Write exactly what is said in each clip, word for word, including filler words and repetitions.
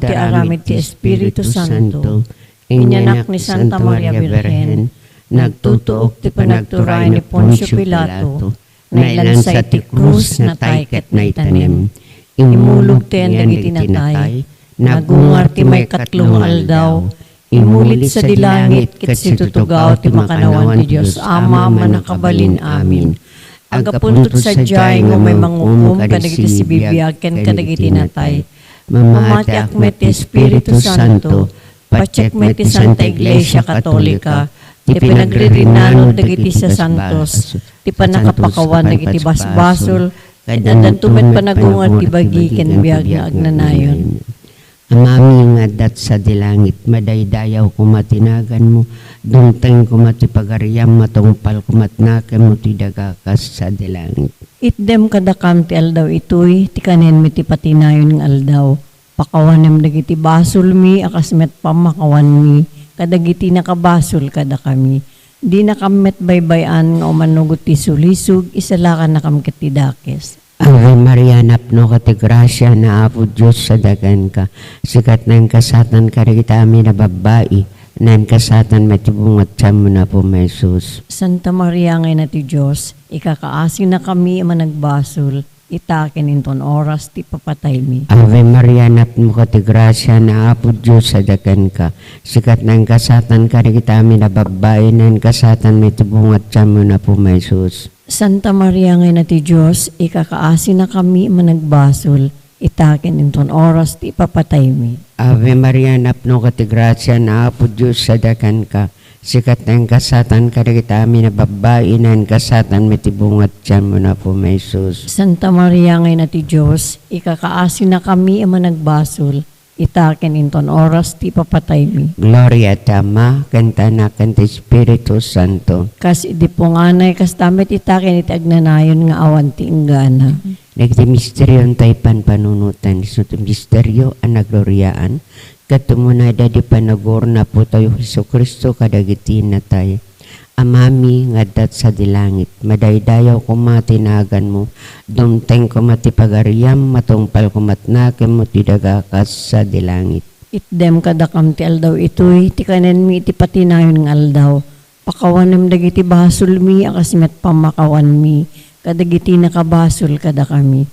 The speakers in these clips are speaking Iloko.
ti aramid ti Espiritu Santo, inyanak ni Santa Maria Birhen, nagtutuok ti panagturay ni Poncio Pilato, nailansa iti krus, natay ket naitanem. Immulog ti ayan dagiti natay, nagungar ti maikatlo nga aldaw, immuli sadi langit ket situtugaw ti makannawan ti Dios Ama a Mannakabalin-amin. Aggapunto sadiay nga umay mangukom kadagiti sibibiag ken kadagiti natay. Mamatiak met ti Espiritu Santo, patiek met ti Santa Iglesia Katolika, ti pinagririnanon dagiti sasantos, ti pannakapakawan dagiti basbasol, ket addanto met panagungar ti bagi ken biag nga agnanayon. Amami nga adda sadi langit, madaydayaw koma ti naganmo, dumteng koma ti pagariam, matungpal koma ti nakemmo ti daga kas sadi langit. Itdem kadakam ti aldaw itoy, ti kanenmi ti patinayon nga aldaw. Pakawanem dagiti basolmi a kas met pammakawanmi kadagiti nakabasol kadakami. Dinakam met baybay-an nga umanugot ti sulisog, isalakannakam ket ti dakes. Ave Maria, napnoka ti grasia, ni Apo Dios sadi kenka. Sika ti nainkasatanka dagiti amin a babbai, nainkasatanka met ti bunga ti tianmo, Apo, nga Jesus. Santa Maria nga Ina ti Dios, ikakaasinakami a managbasol, ita ken inton oras ti ipapataymi. Ave Maria, napnoka ti grasia, ni Apo Dios sadi kenka. Sika ti nainkasatanka dagiti amin a babbai, nainkasatanka met ti bunga ti tianmo, Apo, nga Jesus. Santa Maria nga Ina ti Dios, ikakaasinakami a managbasol, ita ken inton oras ti ipapataymi. Ave Maria, napnoka ti grasia, ni Apo Dios sadi kenka. Sika ti nainkasatanka dagiti amin a babbai, nainkasatanka met ti bunga ti tianmo, Apo, nga Jesus. Santa Maria nga Ina ti Dios, ikakaasinakami a managbasol, ita ken inton oras ti ipapataymi. Gloria ti Ama, ken ti Anak, ken ti Espiritu Santo. Kas idi punganay, kasta met ita ken iti agnanayon nga awan ti inggana. Dagiti misterio ti panpanunotan, isu ti misterio a nagloriaan, ket umuna daydi panagur ni Apotayo Jesu-Cristo kadagiti natay. Amami nga adda sadi langit, madaydayaw koma ti naganmo, dumteng koma ti pagariam, matungpal koma ti nakemmo ti daga kas sadi langit. Itdem kadakam ti aldaw itoy, ti kanenmi iti patinayon nga aldaw. Pakawanem dagiti basolmi a kas met pammakawanmi kadagiti nakabasol kadakami.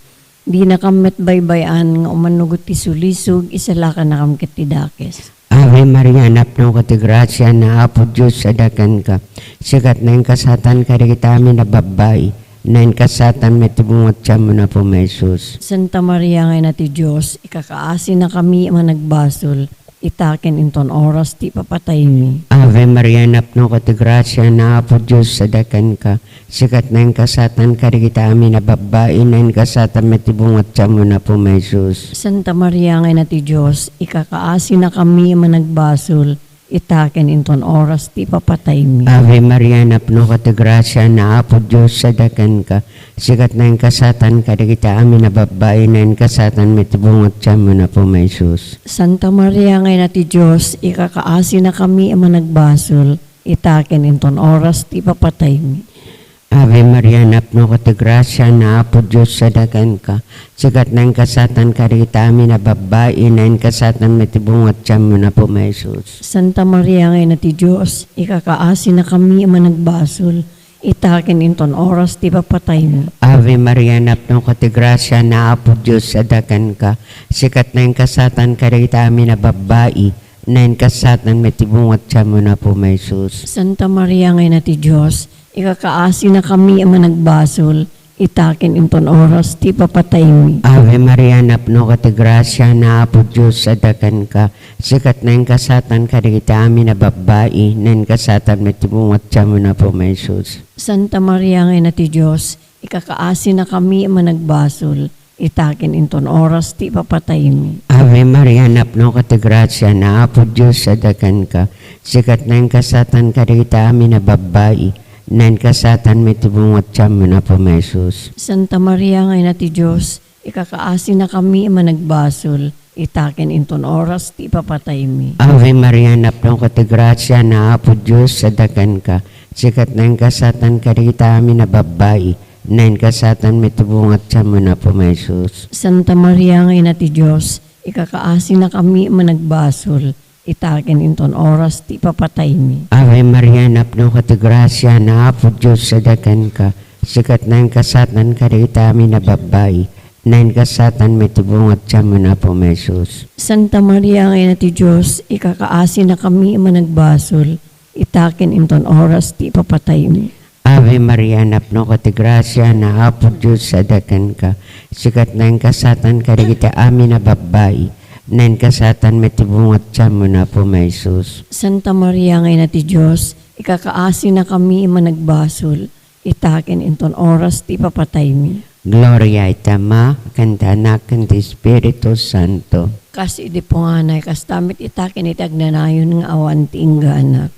Dinakam met baybay-an nga umanugot ti sulisog, isalakannakam ket ti dakes. Ave Maria, napnoka ti grasia, ni Apo Dios sadi kenka. Sika ti nainkasatanka dagiti amin a babbai, nainkasatanka met ti bunga ti tianmo, Apo, nga Jesus. Santa Maria nga Ina ti Dios, ikakaasinakami a managbasol, ita ken inton oras ti ipapataymi. Ave Maria, napnoka ti grasia, ni Apo Dios sadi kenka. Sika ti nainkasatanka dagiti amin a babbai, nainkasatanka met ti bunga ti tianmo, Apo, nga Jesus. Santa Maria nga Ina ti Dios, ikakaasinakami a managbasol, ita ken inton oras ti ipapataymi. Ave Maria, napnoka ti grasia, ni Apo Dios sadi kenka. Sika ti nainkasatanka dagiti amin a babbai, nainkasatanka met ti bunga ti tianmo, Apo, nga Jesus. Santa Maria nga Ina ti Dios, ikakaasinakami a managbasol, ita ken inton oras ti ipapataymi. Ave Maria, napnoka ti grasia, ni Apo Dios sadi kenka. Sika ti nainkasatanka dagiti amin a babbai, nainkasatanka met ti bunga ti tianmo, Apo, nga Jesus. Santa Maria nga Ina ti Dios, ikakaasinakami a managbasol, ita ken inton oras ti ipapataymi. Ave Maria, napnoka ti grasia, ni Apo Dios sadi kenka. Sika ti nainkasatanka dagiti amin a babbai, nainkasatanka met ti bunga ti tianmo, Apo, nga Jesus. Santa Maria nga Ina ti Dios, ikakaasinakami a managbasol, ita ken inton oras ti ipapataymi. Ave Maria, napnoka ti grasia, ni Apo Dios sadi kenka. Sika ti nainkasatanka dagiti amin a babbai, nainkasatanka met ti bunga ti tianmo, Apo, nga Jesus. Santa Maria nga Ina ti Dios, ikakaasinakami a managbasol, ita ken inton oras ti ipapataymi. Ave Maria, napnoka ti grasia, ni Apo Dios sadi kenka. Sika ti nainkasatanka dagiti amin a babbai, nainkasatanka met ti bunga ti tianmo, Apo, nga Jesus. Santa Maria nga Ina ti Dios, ikakaasinakami a managbasol, ita ken inton oras ti ipapataymi. Ave Maria, napnoka ti grasia, ni Apo Dios sadi kenka. Sika ti nainkasatanka dagiti amin a babbai, nainkasatanka met ti bunga ti tianmo, Apo, nga Jesus. Santa Maria nga Ina ti Dios, Ikakaasinakami a managbasol, ita ken inton oras ti ipapataymi. Ave Maria, napnoka ti grasia, ni Apo Dios adda kenka. Sikat naingasatan kadagiti amin a babbai, naingasatan met ti bunga ti tianmo, Apo Jesus. Santa Maria nga Ina ti Dios, ikakaasinakami a managbasol, ita ken inton oras ti ipapataymi. Ave Maria, napnoka ti grasia, ni Apo Dios adda kenka. Sikat naingasatan kadagiti amin a babbai, naingasatan met ti bunga ti tianmo, Apo Jesus. Santa Maria nga Ina ti Dios, ikakaasinakami a managbasol, ita ken inton oras ti ipapataymi. Gloria iti Ama, ken ti Anak, ken ti Espiritu Santo. Kas idi punganay, kasta met ita ken iti agnanayon nga awan ti inggana.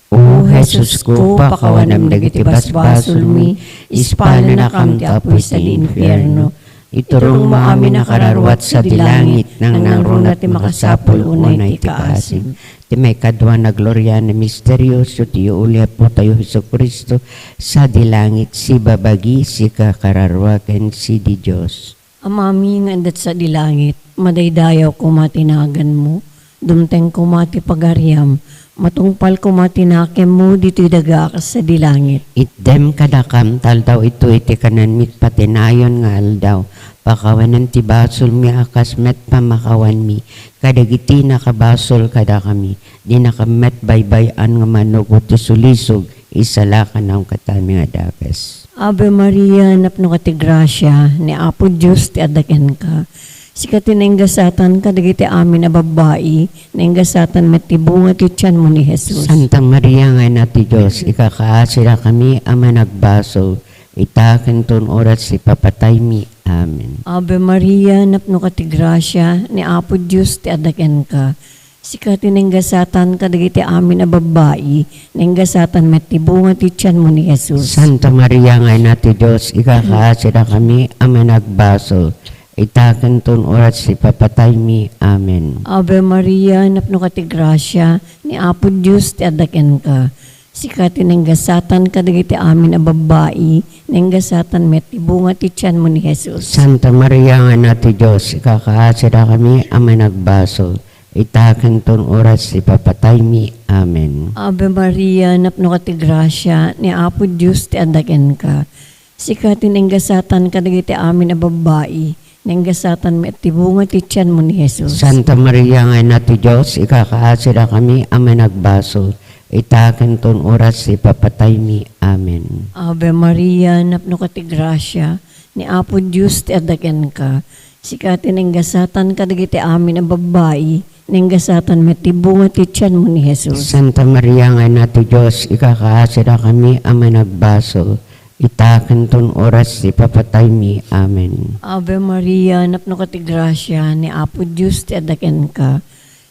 O Jesusko, pakawanam dagiti basbasolmi, ispalanakam ti apuy sadi infierno. Iturongmo amin a kararuat sadi langit, nangnangruna ti makasapul unay ti kaasim. Ti maikadua a gloriana a misterioso, ti iuli ni Apotayo Jesu-Cristo sadi langit, sibabagi, sika kararua ken sidi Dios. Amami nga adda sadi langit, madaydayaw koma ti naganmo, dumteng koma ti pagariam, matungpal koma ti nakemmo ditoy daga a kas sadi langit. Itdem kadakam ti aldaw itoy ti kanenmi iti patinayon nga aldaw. Pakawanam ti basolmi a kas met pamakawanmi kadagiti nakabasol kadakami. Dinakam met baybay-an nga manugot ti sulisog, isalakanam kadakami nga dakes. Ave Maria, napnoka ti grasia, ni Apo Dios ti adda kenka. Sika ti naingasatan kadagiti amin a babbai, naingasatan met ti bunga ti tianmo ni Jesus. Santa Maria nga Ina ti Dios, ikakaasidakami a managbasol, ita ken ton oras ti ipapataymi. Amen. Ave Maria, napnoka ti grasia, ni Apo Dios ti adda kenka. Sika ti naingasatan kadagiti amin a babbai, naingasatan met ti bunga ti tianmo ni Jesus. Santa Maria nga Ina ti Dios, ikakaasidakami a managbasol, ita ken ton oras ti ipapataymi. Amen. Ave Maria, napnoka ti grasia, ni Apo Dios ti adda kenka. Sika ti naingasatan kadagiti amin a babbai, naingasatan met ti bunga ti tianmo ni Jesus. Santa Maria nga Ina ti Dios, ikakaasidakami a managbasol, ita ken ton oras ti ipapataymi. Amen. Ave Maria, napnoka ti grasia, ni Apo Dios ti adda kenka. Sika ti naingasatan kadagiti amin a babbai, naingasatan met ti bunga ti tianmo ni Jesus. Santa Maria nga Ina ti Dios, ikakaasidakami a managbasol, ita ken ton oras ti ipapataymi. Amen. Ave Maria, napnoka ti grasia, ni Apo Dios ti adda kenka. Sika ti naingasatan kadagiti amin a babbai, naingasatan met ti bunga ti tianmo ni Jesus. Santa Maria nga Ina ti Dios, ikakaasidakami a managbasol, ita ken ton oras ti ipapataymi. Amen. Ave Maria, napnoka ti grasia, ni Apo Dios ti adda kenka.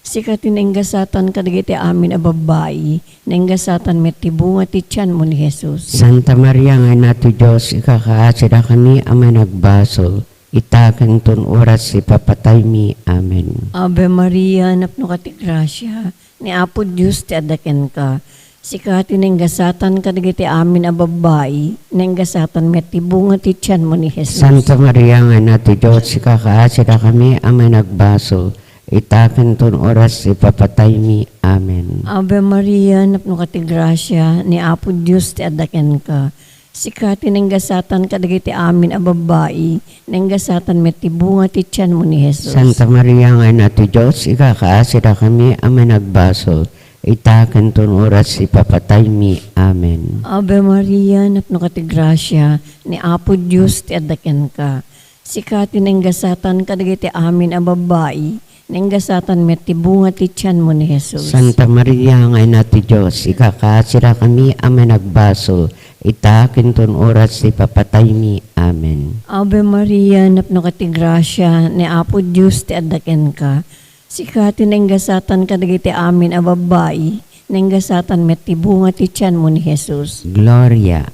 Sika ti naingasatan kadagiti amin a babbai, naingasatan met ti bunga ti tianmo ni Jesus. Santa Maria nga Ina ti Dios, ikakaasidakami a managbasol, ita ken ton oras ti ipapataymi. Amen. Ave Maria, napnoka ti grasia, ni Apo Dios ti adda kenka. Sika ti naingasatan kadagiti amin a babbai, naingasatan met ti bunga ti tianmo ni Jesus. Santa Maria nga Ina ti Dios, ikakaasidakami a managbasol, ita ken ton oras ti ipapataymi. Amen. Ave Maria, napnoka ti grasia, ni Apo Dios ti adda kenka. Sika ti naingasatan kadagiti amin a babbai, naingasatan met ti bunga ti tianmo ni Jesus. Santa Maria nga Ina ti Dios, ikakaasidakami a managbasol, ita ken ton oras ti ipapataymi. Amen. Ave Maria, napnoka ti grasia, ni Apo Dios ti adda kenka. Sika ti naingasatan kadagiti amin a babbai, naingasatan met ti bunga ti tianmo ni Jesus. Santa Maria nga Ina ti Dios, ikakaasidakami a managbasol, ita ken ton oras ti ipapataymi. Amen. Ave Maria, napnoka ti grasia, ni Apo Dios ti adda kenka. Sika ti naingasatan kadagiti amin a babbai, naingasatan met ti bunga ti tianmo ni Jesus. Gloria.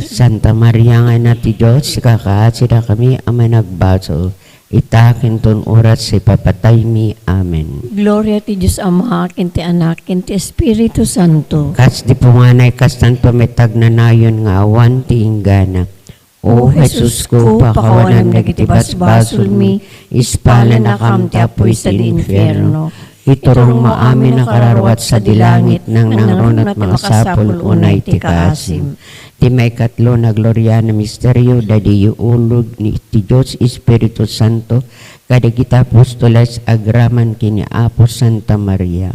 Santa Maria nga Ina ti Dios, ikakaasidakami a managbasol, ita ken ton oras ti ipapataymi. Amen. Gloria ti Dios Ama, ken ti Anak, ken ti Espiritu Santo. Kas di punganay, kastanto met agnanayon nga awan ti inggana. O Jesusko, pakawanem dagiti basbasolmi, ispalennakam ti apuy sadi infierno. Iturongmo amin a kararua sadi langit, nangnangruna ti makasapul unay ti kaasim. Ti maikatlo a gloriana a misterio, daydi iulog ni, ti Dios Espiritu Santo kadagiti apostoles agraman ken ni Apo Santa Maria.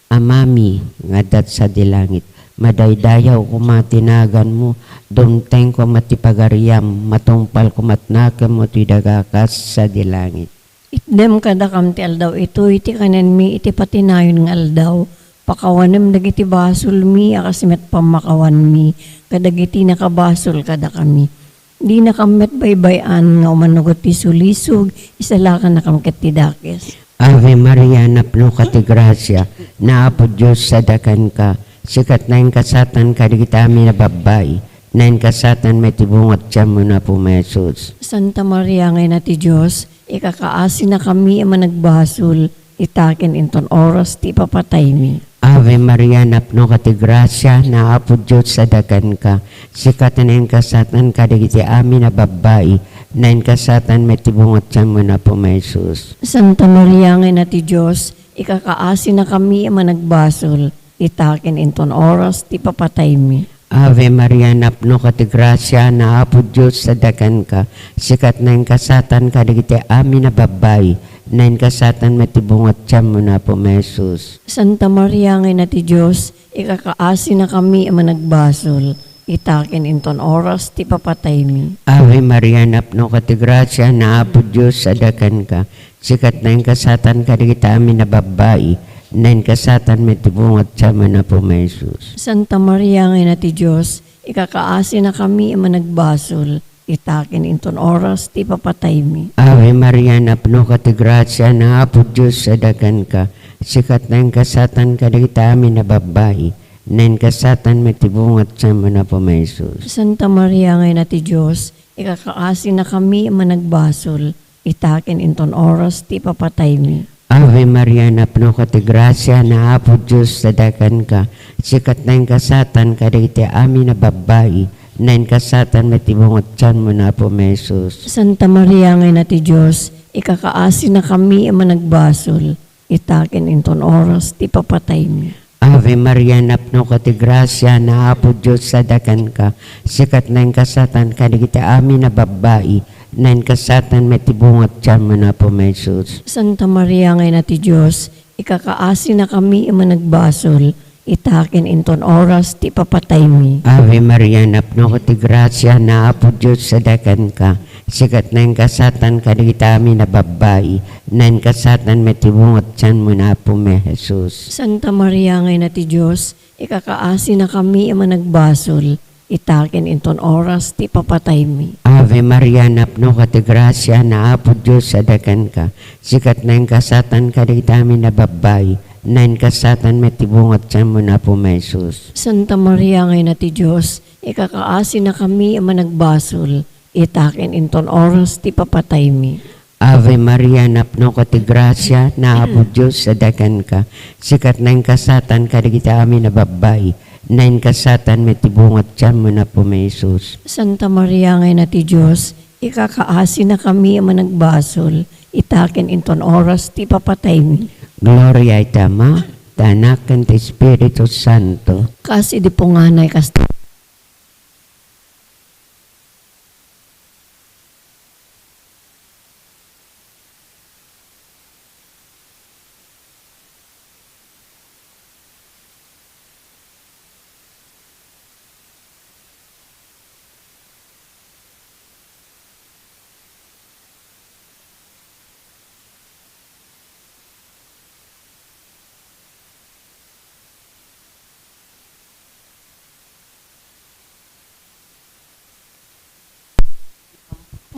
Amami nga adda sadi langit, madaydayaw koma ti naganmo, dumteng koma ti pagariam, matungpal koma ti nakemmo ti daga kas sadi langit. Itdem kadakam ti aldaw itoy ti kanenmi iti patinayon nga aldaw. Pakawanem dagiti basolmi a kas met pammakawanmi kadagiti nakabasol kadakami. Dinakam met baybay-an nga umanugot ti sulisog, isalakannakam ket ti dakes. Ave Maria, napnoka ti grasia, ni Apo Dios sadakanka. Sika ti nainkasatanka dagiti amin a babbai, nainkasatanka met ti bunga ti tianmo, ni Apomi a Jesus. Santa Maria nga Ina ti Dios, ikakaasinakami a managbasol, ita ken inton oras ti ipapataymi. Ave Maria, napnoka ti grasia, ni Apo Dios sadakanka. Sika ti nainkasatanka dagiti amin a babbai, nainkasatanka met ti bunga ti tianmo, ni Apomi a Jesus. Santa Maria nga Ina ti Dios, ikakaasinakami a managbasol, ita ken inton oras ti ipapataymi. Ave Maria, napnoka ti grasia, ni Apo Dios sadakanka. Sika ti nainkasatanka dagiti amin a babbai, nainkasatanka met ti bunga ti tianmo, ni Apomi a Jesus. Santa Maria nga Ina ti Dios, ikakaasinakami a managbasol, ita ken inton oras ti ipapataymi. Ave Maria, napnoka ti grasia, ni Apo Dios sadakanka. Sika ti nainkasatanka dagiti amin a babbai, nainkasatanka met ti bunga ti tianmo, ni Apomi a Jesus. Santa Maria nga Ina ti Dios, ikakaasinakami a managbasol, ita ken inton oras ti ipapataymi. Ave Maria, napnoka ti grasia, ni Apo Dios sadakanka. Sika ti nainkasatanka dagiti amin a babbai, nainkasatanka met ti bunga ti tianmo, ni Apomi a Jesus. Santa Maria nga Ina ti Dios, ikakaasinakami a managbasol, ita ken inton oras ti ipapataymi. Ave Maria, napnoka ti grasia, ni Apo Dios sadakanka. Sika ti nainkasatanka dagiti amin a babbai, nainkasatanka met ti bunga ti tianmo, ni Apomi a Jesus. Santa Maria nga Ina ti Dios, ikakaasinakami a managbasol, ita ken inton oras ti ipapataymi. Ave Maria, napnoka ti grasia, ni Apo Dios sadakanka. Sika ti nainkasatanka dagiti amin a babbai, nainkasatanka met ti bunga ti tianmo, ni Apomi a Jesus. Santa Maria nga Ina ti Dios, ikakaasinakami a managbasol, ita ken inton oras ti ipapataymi. Ave Maria, napnoka ti grasia, ni Apo Dios sadakanka. Sika ti nainkasatanka dagiti amin a babbai, nainkasatanka met ti bunga ti tianmo, ni Apomi a Jesus. Santa Maria nga Ina ti Dios, ikakaasinakami a managbasol, ita ken inton oras ti ipapataymi. Ave Maria, napnoka ti grasia, ni Apo Dios sadakanka. Sika ti nainkasatanka dagiti amin a babbai, nainkasatanka met ti bunga ti tianmo, ni Apomi a Jesus. Santa Maria nga Ina ti Dios, ikakaasinakami a managbasol, ita ken inton oras ti ipapataymi. Ave Maria, napnoka ti grasia, ni Apo Dios sadakanka. Sika ti nainkasatanka dagiti amin a babbai, nainkasatanka met ti bunga ti tianmo, ni Apomi a Jesus. Santa Maria nga Ina ti Dios, ikakaasinakami a managbasol, ita ken inton oras ti ipapataymi. Gloria iti Ama, ti Anak, ken ti Espiritu Santo. Kas idi punganay, kasta.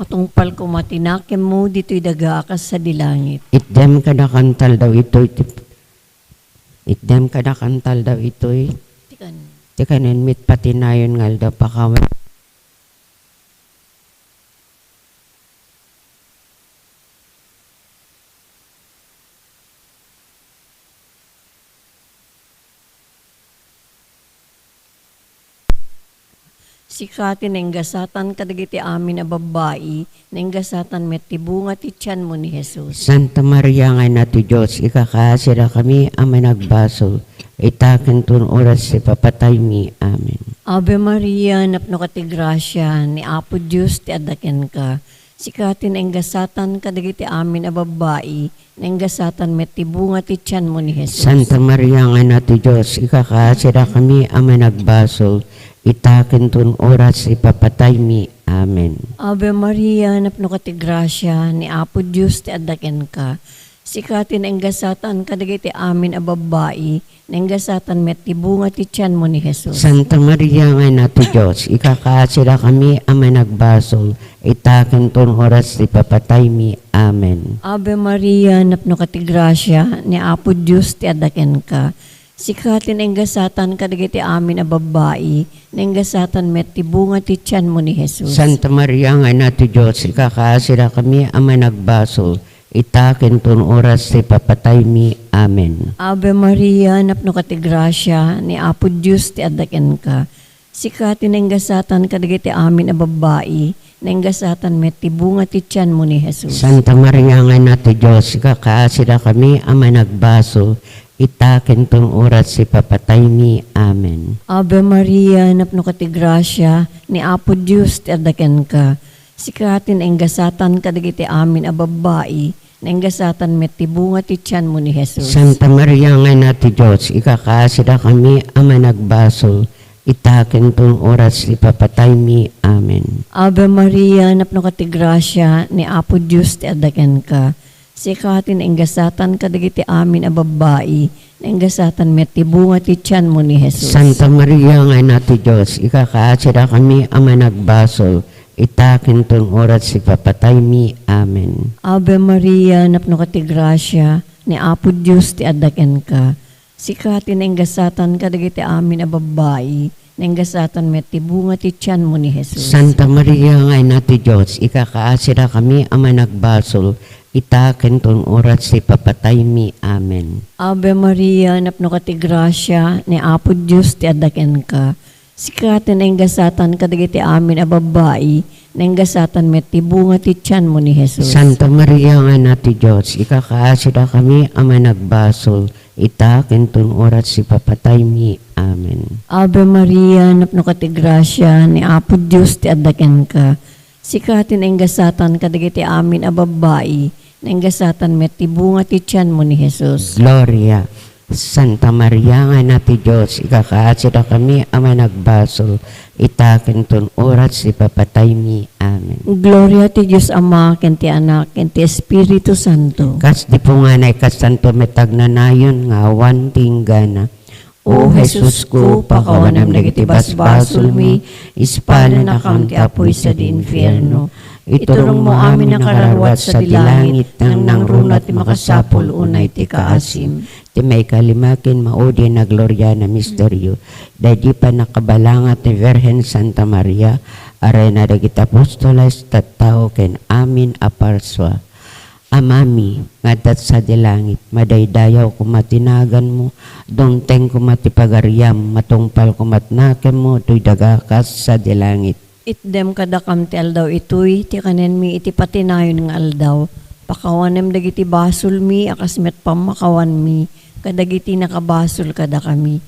Matungpal koma ti nakemmo ditoy daga a kas sadi langit. Itdem kadakami ti aldaw itoy ti, itdem kadakami ti aldaw itoy. Ti kan- ti kanenmi iti patinayon nga aldaw, pakawan. Sika ti nainggasatan kadagiti amin a babbai, nainggasatan met ti bunga ti tianmo ni Jesus. Santa Maria nga Ina ti Dios, ikakaasidakami a managbasol, ita ken ton oras ti papataymi. Amen. Ave Maria, napnoka ti grasia, ni Apo Dios ti adda kenka. Sika ti nainggasatan kadagiti amin a babbai, nainggasatan met ti bunga ti tianmo ni Jesus. Santa Maria nga Ina ti Dios, ikakaasidakami a managbasol, ita ken ton oras ti papataymi. Amen. Ave Maria, napnoka ti grasia, ni Apo Dios ti adda kenka. Sika ti nainggasatan kadagiti amin a babbai, nainggasatan met ti bunga ti tianmo ni Jesus. Santa Maria nga Ina ti Dios, ikakaasidakami a managbasol, ita ken ton oras ti papataymi. Amen. Ave Maria, napnoka ti grasia, ni Apo Dios ti adda kenka. Sika ti nainggasatan kadagiti amin a babbai, nainggasatan met ti bunga ti tianmo ni Jesus. Santa Maria nga Ina ti Dios, ikakaasidakami a managbasol, ita ken ton oras ti papataymi. Amen. Ave Maria, napnoka ti grasia, ni Apo Dios ti adda kenka. Sika ti nainggasatan kadagiti amin a babbai, nainggasatan met ti bunga ti tianmo ni Jesus. Santa Maria nga Ina ti Dios, ikakaasidakami a managbasol, ita ken ton oras ti papataymi. Amen. Ave Maria, napnoka ti grasia, ni Apo Dios ti adda kenka. Sika ti nainggasatan kadagiti amin a babbai, nainggasatan met ti bunga ti tianmo ni Jesus. Santa Maria nga Ina ti Dios, ikakaasidakami a managbasol, ita ken ton oras ti papataymi. Amen. Ave Maria, napnoka ti grasia, ni Apo Dios ti adda kenka. Sika ti nainggasatan kadagiti amin a babbai, nainggasatan met ti bunga ti tianmo ni Jesus. Santa Maria nga Ina ti Dios, ikakaasidakami a managbasol, ita ken ton oras ti papataymi. Amen. Ave Maria, napnoka ti grasia, ni Apo Dios ti adda kenka. Sika ti nainggasatan kadagiti amin a babbai, nainggasatan met ti bunga ti tianmo ni Jesus. Santa Maria nga Ina ti Dios, ikakaasidakami a managbasol, ita ken ton oras ti papataymi. Amen. Ave Maria, napnoka ti grasia, ni Apo Dios ti adda kenka. Sika ti nainggasatan kadagiti amin a babbai, nainggasatan met ti bunga ti tianmo ni Jesus. Santa Maria nga Ina ti Dios, ikakaasidakami a managbasol, ita ken ton oras ti papataymi. Amen. Ave Maria, napnoka ti grasia, ni Apo Dios ti adda kenka. Sika ti nainggasatan kadagiti amin a babbai, nainggasatan met ti bunga ti tianmo ni Jesus. Gloria. Santa Maria nga Ina ti Dios, ikakaasidakami a managbasol, ita ken ton oras ti papataymi. Amen. Gloria ti Dios Ama, ken ti Anak, ken ti Espiritu Santo. Kas di punganay, kas santo met agnanayon nga awan ti inggana. O Jesusko, pakawanem dagiti basbasolmi, ispalenakam ti apuy sadi infierno. Iturongmo amin a kararuat sadi langit, nangnangruna ti makasapul unay ti kaasim. Ti maikalima ken maudi a nagloriana misterio, daydi pannakabalanga ti Birhen Santa Maria, a Reyna dagiti Apostoles, tattao ken amin a parsua. Amami nga adda sadi langit, madaydayaw koma ti naganmo, dumteng koma ti pagariam, matungpal koma ti nakemmo, toy daga kas sadi langit. Itdem kadakam ti aldaw itoy ti kanenmi iti patinayon nga aldaw. Pakawanem dagiti basolmi a kas met pammakawanmi kadagiti nakabasol kadakami.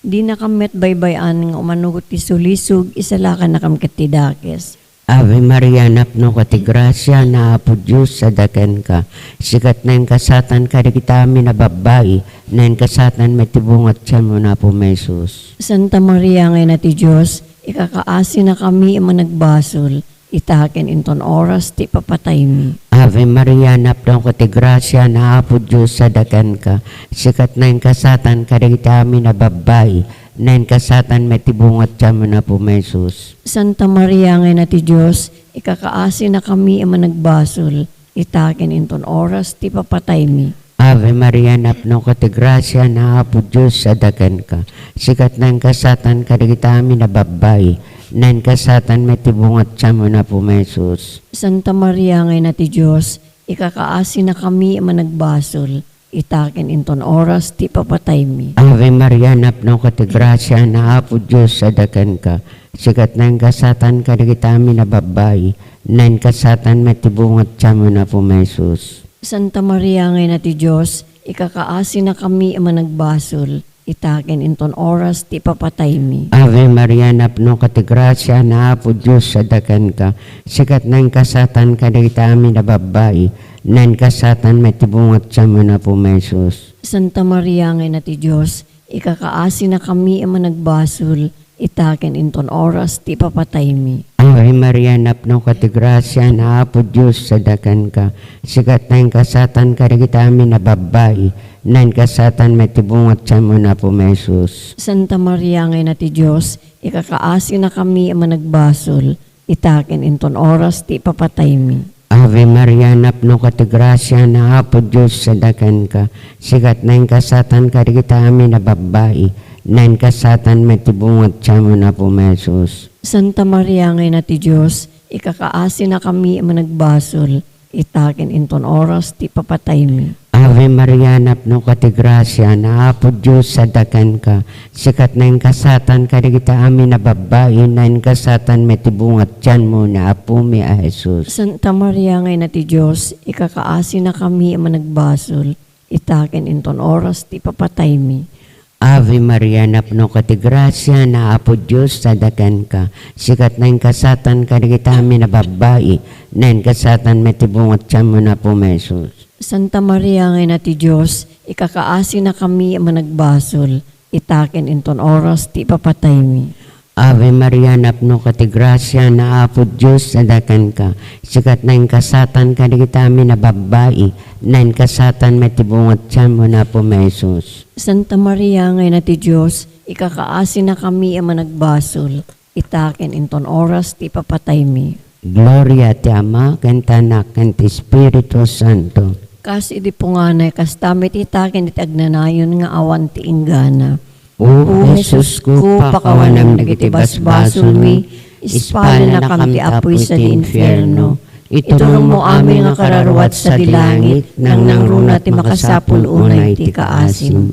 Dinakam met baybay-an nga umano ti sulisog, isalakanakam ket ti dakes. Ave Maria, napnoka ti grasia, ni Apo Dios adda kenka. Sika ti nainggasatan kadagiti amin a babbai, nainggasatan met ti bunga ti tianmo, ni Apo Jesus. Santa Maria nga Ina ti Dios, ikakaasinakami a managbasol, ita ken inton oras ti papataymi. Ave Maria, napnoka ti grasia, ni Apo Dios adda kenka. Sika ti nainggasatan kadagiti amin a babbai, nainggasatan met ti bunga ti tianmo, ni Apo Jesus. Santa Maria nga Ina ti Dios, ikakaasinakami a managbasol, ita ken inton oras ti papataymi. Ave Maria, napnoka ti grasia, ni Apo Dios adda kenka. Sika ti nainggasatan kadagiti amin a babbai, nainggasatan met ti bunga ti tianmo, ni Apo Jesus. Santa Maria nga Ina ti Dios, ikakaasinakami a managbasol, ita ken inton oras ti ipapataymi. Ave Maria, napnoka ti grasia, ni Apo Dios adda kenka. Sika ti naingasatan kadagiti amin a babbai, naingasatan met ti bunga ti tianmo, ni Apomi a Jesus. Santa Maria nga Ina ti Dios, ikakaasinakami a managbasol, ita ken inton oras ti ipapataymi. Ave Maria, napnoka ti grasia, ni Apo Dios adda kenka. Sika ti naingasatan kadagiti amin a babbai, naingasatan met ti bunga ti tianmo, ni Apomi a Jesus. Santa Maria nga Ina ti Dios, ikakaasinakami a managbasol, ita ken inton oras ti ipapataymi. Ave Maria, napnoka ti grasia, ni Apo Dios adda kenka. Sika ti naingasatan kadagiti amin a babbai, naingasatan met ti bunga ti tianmo, ni Apomi a Jesus. Santa Maria nga Ina ti Dios, ikakaasinakami a managbasol, ita ken inton oras ti ipapataymi. Ave Maria, napnoka ti grasia, ni Apo Dios adda kenka. Sika ti naingasatan kadagiti amin a babbai, naingasatan met ti bunga ti tianmo, ni Apomi a Jesus. Santa Maria nga Ina ti Dios, ikakaasinakami a managbasol, ita ken inton oras ti ipapataymi. Ave Maria, napnoka ti grasia, ni Apo Dios adda kenka. Sika ti naingasatan kadagiti amin a babbai, naingasatan met ti bunga ti tianmo, ni Apomi a Jesus. Santa Maria nga Ina ti Dios, ikakaasinakami a managbasol, ita ken inton oras ti ipapataymi. Ave Maria, napnoka ti grasia, ni Apo Dios adda kenka. Sika ti naingasatan kadagiti amin a babbai, naingasatan met ti bunga ti tianmo, ni Apomi a Jesus. Santa Maria nga Ina ti Dios, ikakaasinakami a managbasol, ita ken inton oras ti ipapataymi. Ave Maria, napnoka ti grasia, ni Apo Dios adda kenka. Sika ti naingasatan kadagiti amin a babbai, naingasatan met ti bunga ti tianmo, ni Apomi a Jesus. Santa Maria nga Ina ti Dios, ikakaasinakami a managbasol, ita ken inton oras ti ipapataymi. Gloria ti Ama, ken ti Anak, ken ti Espiritu Santo. Kas idi punganay, kasta met ita ken iti agnanayon nga awan ti inggana. O Jesusko, pakawanam dagiti basbasolmi, ispalanakam ti apuy sadi infierno. Iturongmo amin nga kararuat sadi langit, nangnangruna ti makasapul unay ti kaasim.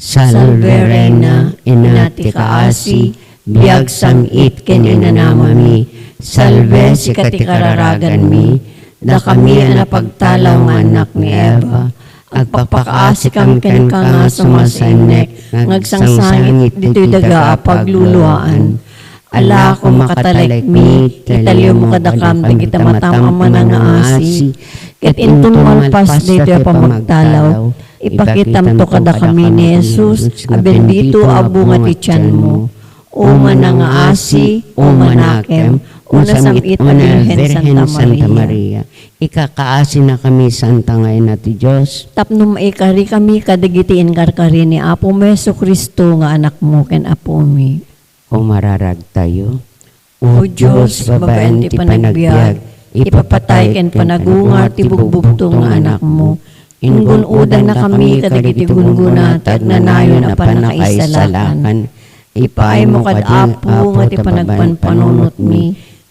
Salve Reina, Ina ti kaasi, biag, sam-it ken inanamami. Salve, sika ti kararaganmi. Dakami a napagtalaw nga annak ni Eva, agpakpakaasikam kenka nga sumasaennek nga agsangsangit ditoy daga a pagluluaan. Alako makatalekmi, italiwmo kadakam dagiti matam a manangngaasi, ket inton malpas daytoy a pamagtalaw, ipakitamto kadakami ni Jesus a bendito a bunga ti tianmo. O manangngaasi, o manakem, o nasam-it a Birhen Santa Maria, ikakaasinakami, Santa nga Ina ti Dios, tapno maikarikami kadagiti inkarkari ni Apomi Jesu-Cristo nga Anakmo ken Apomi. Umararagtayo. O Dios, babaen ti panagbiag, ipapatay ken panagungar ti bugbugtong nga Anakmo, inggun-odannakami kadagiti gunggona ti agnanayon a pannakaisalakan. Ipaaymo kad Apo nga ti panagpanpanunotmi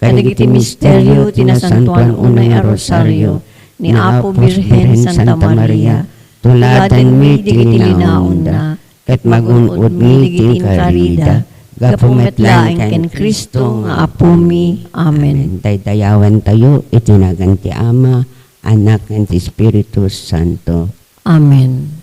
kadagiti misterio ti Nasantoan Unay a Rosario ni Apo Birhen Santa Maria. Tuladanmi dagiti linaonna, ket magun-odmi ti inkarida, gapu met laeng ken Cristo nga Apomi. Amen. Daydayawentayo iti nagan ti Ama, Anak, ken ti Espiritu Santo. Amen.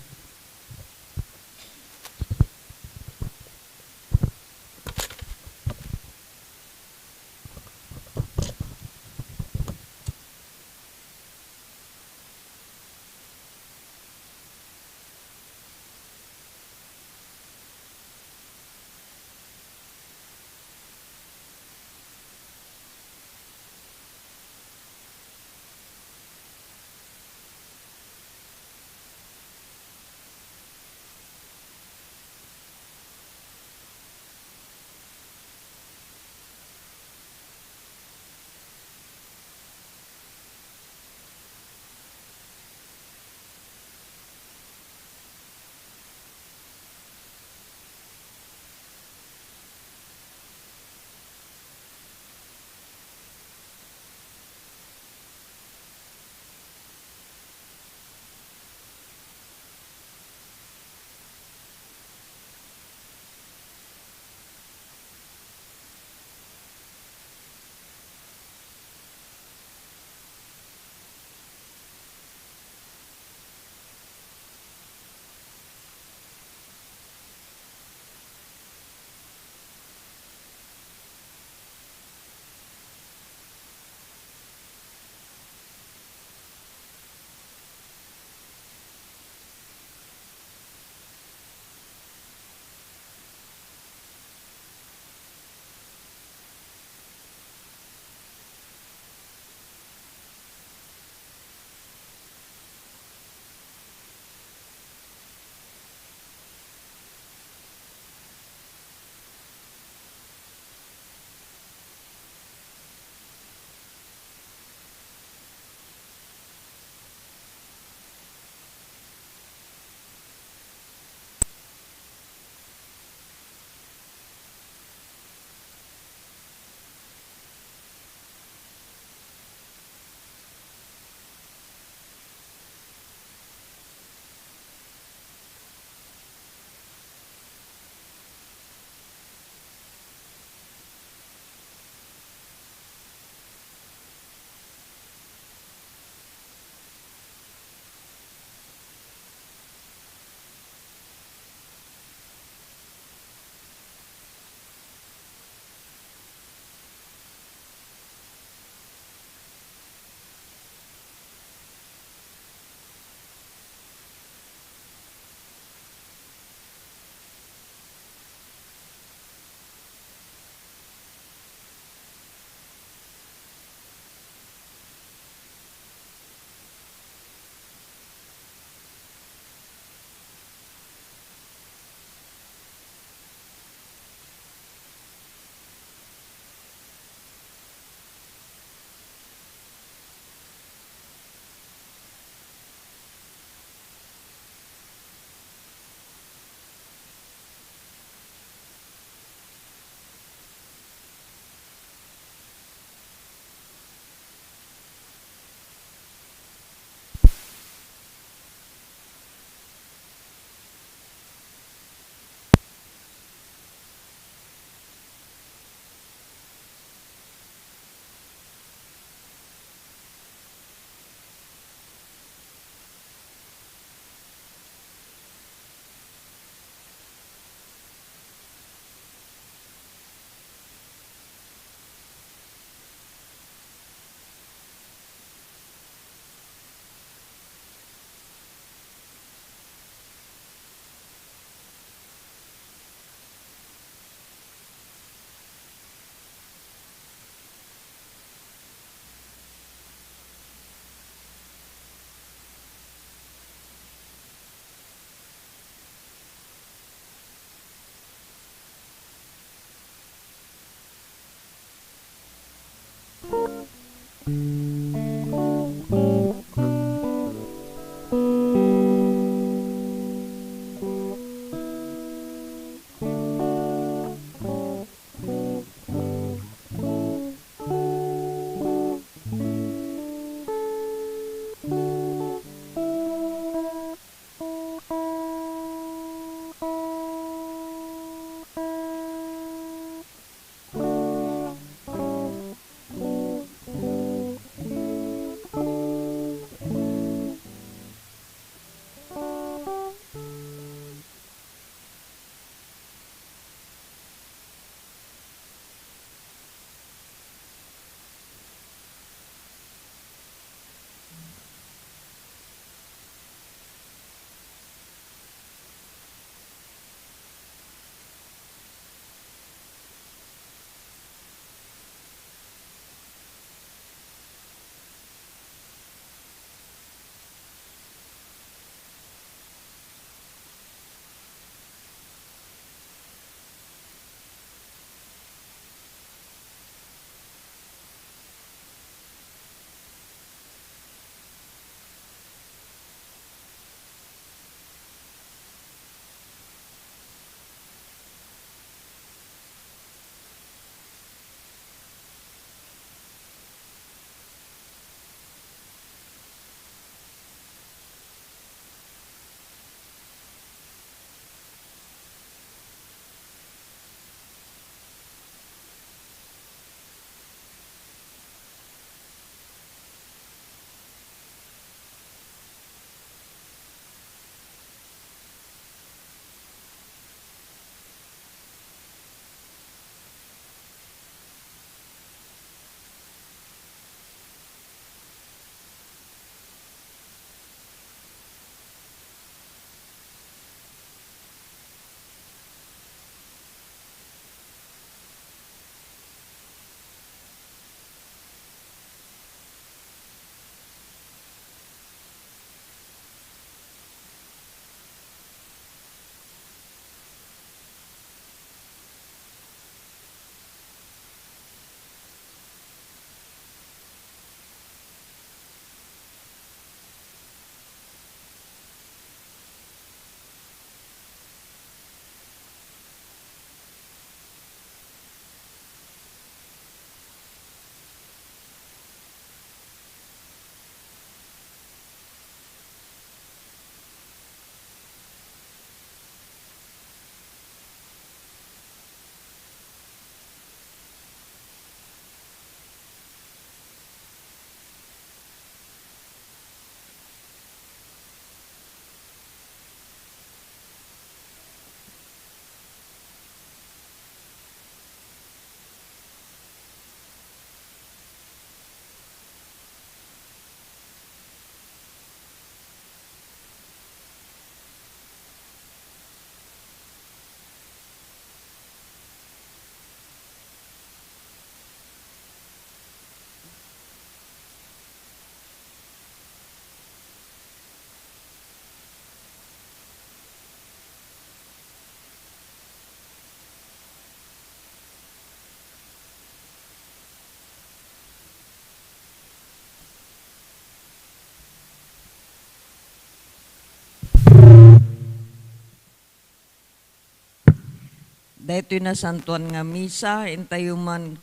Daytoy nasantuan nga misa, intayo man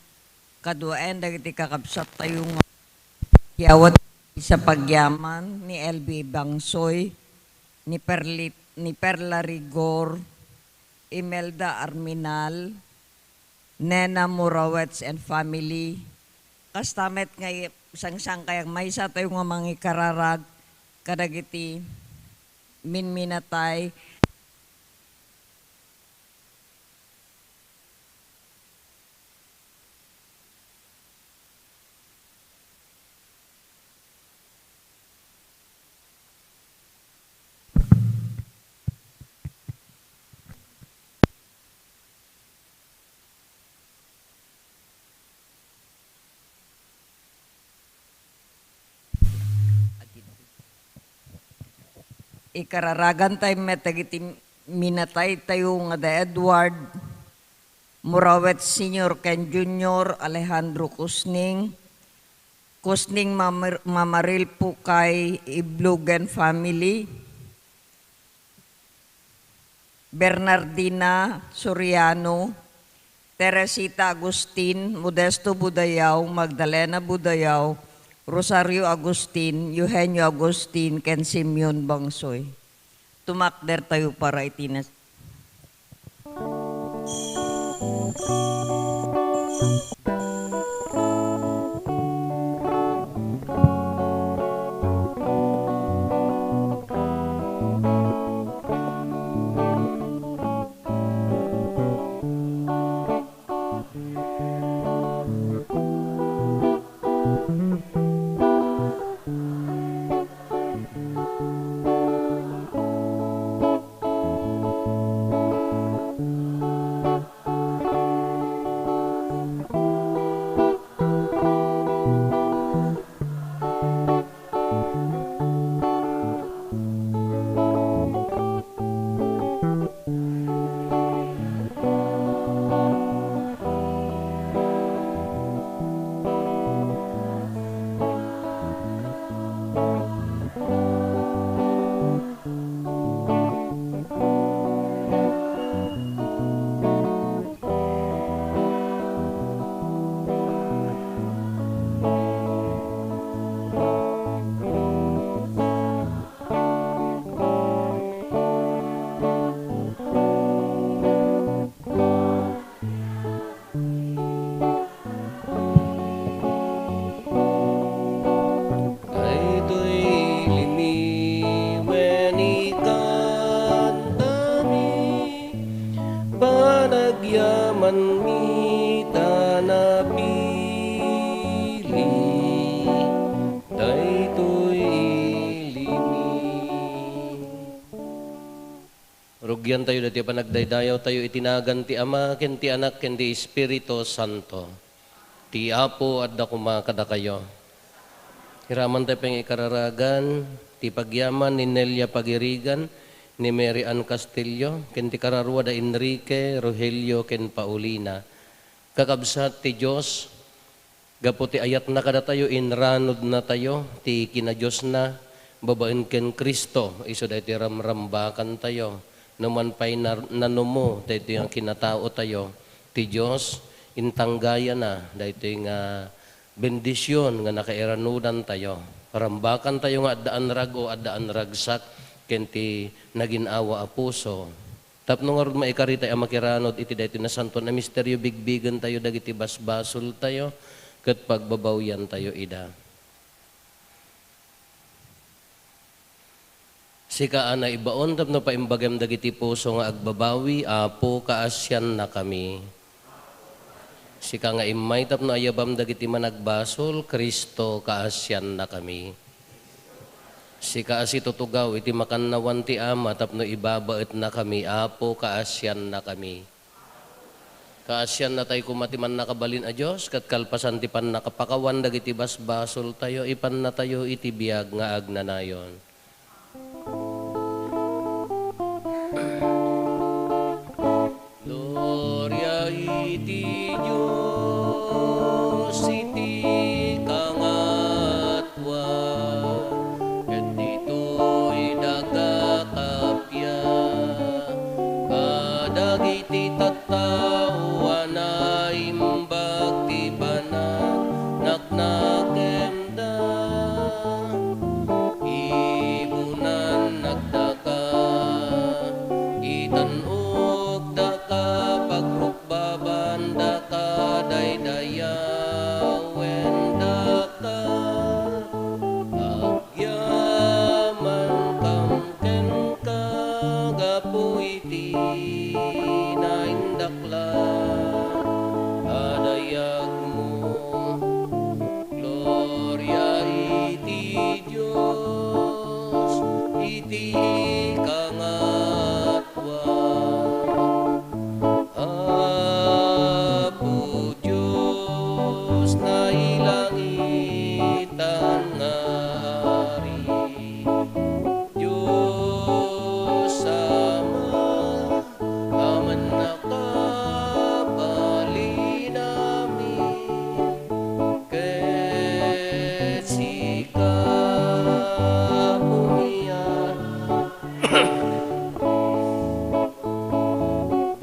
kaduaen dagiti kakabsattayo nga yawan sa pagyaman ni L B Bangsoy, ni Perlit-, ni Perla Rigor, Imelda Arminal, Nena Morawetz and family. Kasta met nga i-, sangsangkayag maysa tayo nga mangikararag kadagiti minminatay. Ikararagan tayo met dagiti minatay tayo nga da Edward Morawet Senior ken Junior, Alejandro Kusning, Kusning Mamar-, Mamaril Pukay, Iblogen family, Bernardina Soriano, Teresita Agustin, Modesto Budayaw, Magdalena Budayaw, Rosario Agustin, Eugenio Agustin, ken Simeon Bangsoy. Tumakder tayo para iti nas- Daytoy limi wen ikantami, panagyamanmi ta napili. Daytoy limi. Rugiantayo daytoy panagdaydayawtayo iti nagan ti Ama, ken ti Anak, ken ti Espiritu Santo. Ti Apo adda koma kadakayo. Iraman tayo pangikararagan ti pagyaman ni Nelia Pagirigan, ni Mary Ann Castillo, ken ti kararua da Enrique, Rogelio, ken Paulina. Kakabsat ti Dios, gapu ti ayatna kadatayo, inranudnatayo ti kinadiosna babaen ken Cristo isu daytoy ramrambakantayo. No man pay nar-, nanumo daytoy nga kinataotayo, ti Dios intanggayana daytoy nga bendision nga nakairanudantayo. Rambakantayo nga addaan rag-o, addaan ragsak ken ti nagin-awa a puso. Tapno ngarud maikari tay a makiranud iti daytoy nasantoan a misterio, bigbigentayo dagiti basbasoltayo ket pagbabawiantayo ida. Sika a naibaon tapno paimbagem dagiti puso nga agbabawi, Apo, kaasiannakami. Sika nga immay tapno ayabam dagiti managbasol, Cristo, kaasiannakami. Sika a situtugaw iti makannawan ti Ama tapno ibabaetnakami, Apo, kaasiannakami. Kaasiannatay koma ti Mannakabalin a Dios, ket kalpasan ti pannakapakawan dagiti basbasoltayo, ipannatayo iti biag nga agnanayon. Gloria iti Dios iti kangatoan, ken ditoy daga kappia, kadagiti tatta iti naindaklan a dayagmo. Gloria iti Dios iti kangatoan. Apo Dios, nailangitan nga Ari, Dios Ama, amanna kabalinami, ket sika, Apo, mi a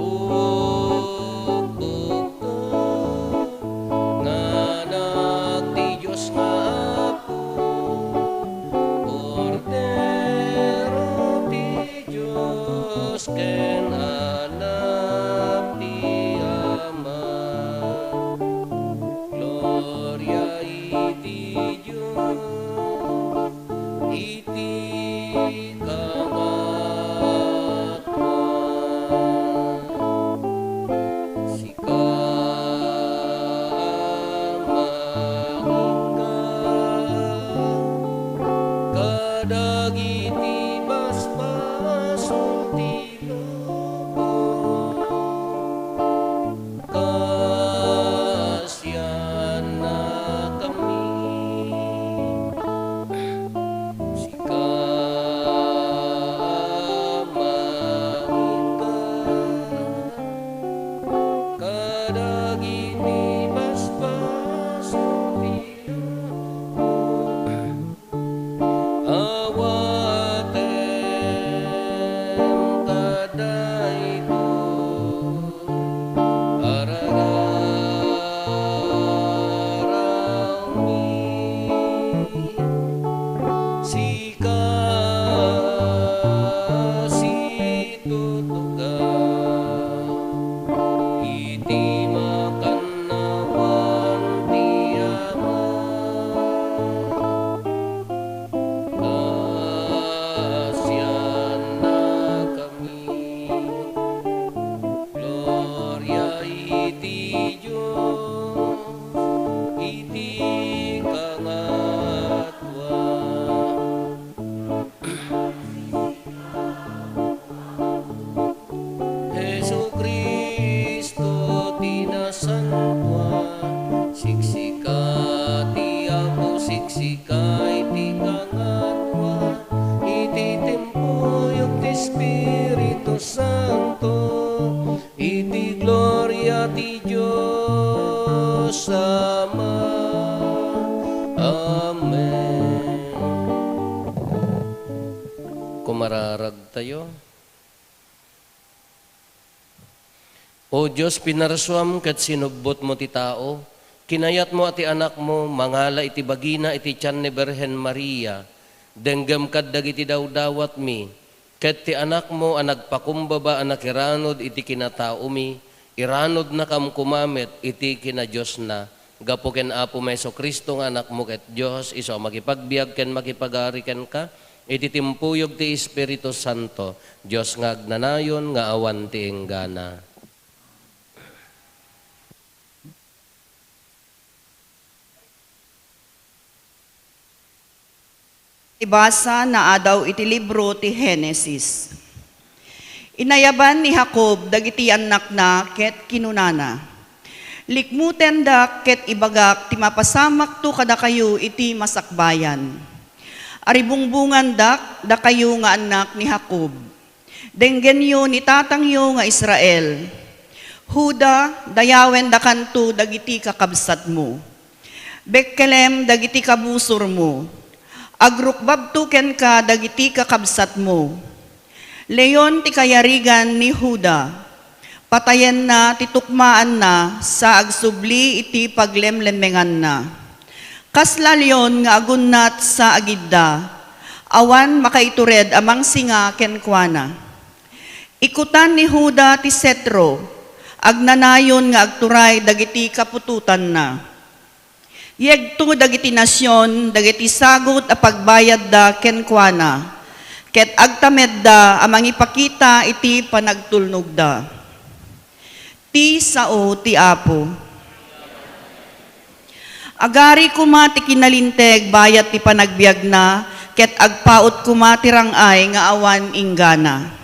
Bukbukto nga Anak ti Dios nga Apo, Kordero ti Dios ken Anak ti Ama. Gloria iti Dios iti kangatoan. Sika, Ama, inka kadagiti basbasol ti lubong. Kasiannakami. Sika, Ama, inka kadagiti basbasol ti lubong. Awatem kadaytoy a rararawmi. Sika situtugaw iti makannawan ti Ama. Kasiannakami. Gloria iti Dios iti kangatoan. Jesu-Cristo ti nasantoan, siksika ti Apo, siksika iti kangatoan, iti timpuyog ti Espiritu Santo, iti gloria ti Dios Ama. Amen. Kumararagtayo. O Dios, pinarsuam ket sinubbotmo ti tao. Kinayatmo a ti Anakmo mangala iti bagina iti tian ni Birhen Maria. Denggem kad dagiti dawdawatmi, ket ti Anakmo a nagpakumbaba a nakiranud iti kinataomi, iranudnakam koma met iti kinadiosna. Gapu ken Apomi Jesu-Cristo nga Anakmo ket Dios, isu a makipagbiag ken makipagari kenka iti timpuyog ti Espiritu Santo, Dios nga agnanayon nga awan ti inggana. Ibasa naadaw iti libro ti Genesis. Inayaban ni Jacob dagiti annakna ket kinunana, "Likmutendak ket ibagak ti mapasamakto kadakayo iti masakbayan. Aribungbongandak, dakayo nga annak ni Jacob. Denggenyo ni tatangyo nga Israel. Juda, dayawendakanto dagiti kakabsatmo. Betlehem, dagiti kabusormo. Agrukbabto kenka dagiti kakabsatmo. Leon ti kayarigan ni Juda. Patayenna ti tukmaanna sa agsubli iti paglemlemmenganna. Kasla leon nga agunnat sa agidda, awan makaitured a mangsinga kenkuana. Ikutan ni Juda ti setro, agnanayon nga agturay dagiti kaputotanna. Yegto dagiti nasion dagiti sagut a pagbayadda kenkuana, ket agtamedda a mangipakita iti panagtulnogda. Ti sao ti Apo. Agari koma ti kinalinteg bayat ti panagbiagna, ket agpaut koma ti rang-ay nga awan inggana.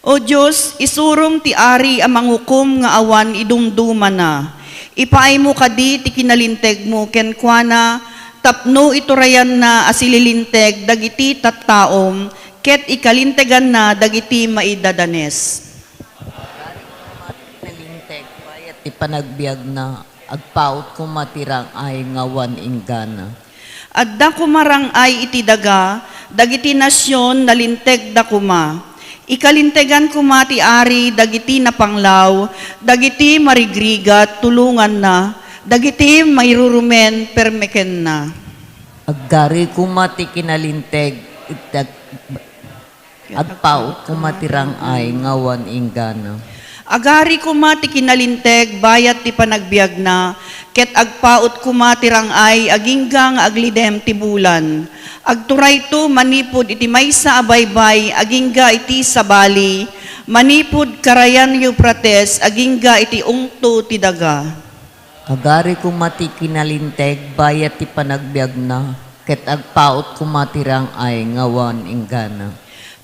O Dios, isurom ti ari a manghukom nga awan idumdumana. Ipaaymo kadi ti kinalintegmo kenkuana tapno iturayanna a sililinteg dagiti tattaom ket ikalinteganna dagiti maidadanes. Nalinteg bayat ti panagbiagna, agpaut koma ti rang-ay nga awan inggana. Adda koma rang-ay iti daga, dagiti nasion nalintegda koma. Ikalintegan koma ti ari dagiti napanglaw, dagiti marigrigat tulonganna, dagiti mairurumen permekenna. Agari koma ti kinalinteg, iti ag-, agpaut koma ti rang-ay nga awan inggana. Agari koma ti kinalinteg bayat ti panagbiagna, ket agpaut koma ti rang-ay agingga nga aglidem ti bulan. Agturayto manipud iti maysa a baybay agingga iti sabali, manipud karayan Eufrates agingga iti ungto ti daga. Agari koma ti kinalinteg bayat ti panagbiagna, ket agpaut koma ti rang-ay nga awan inggana.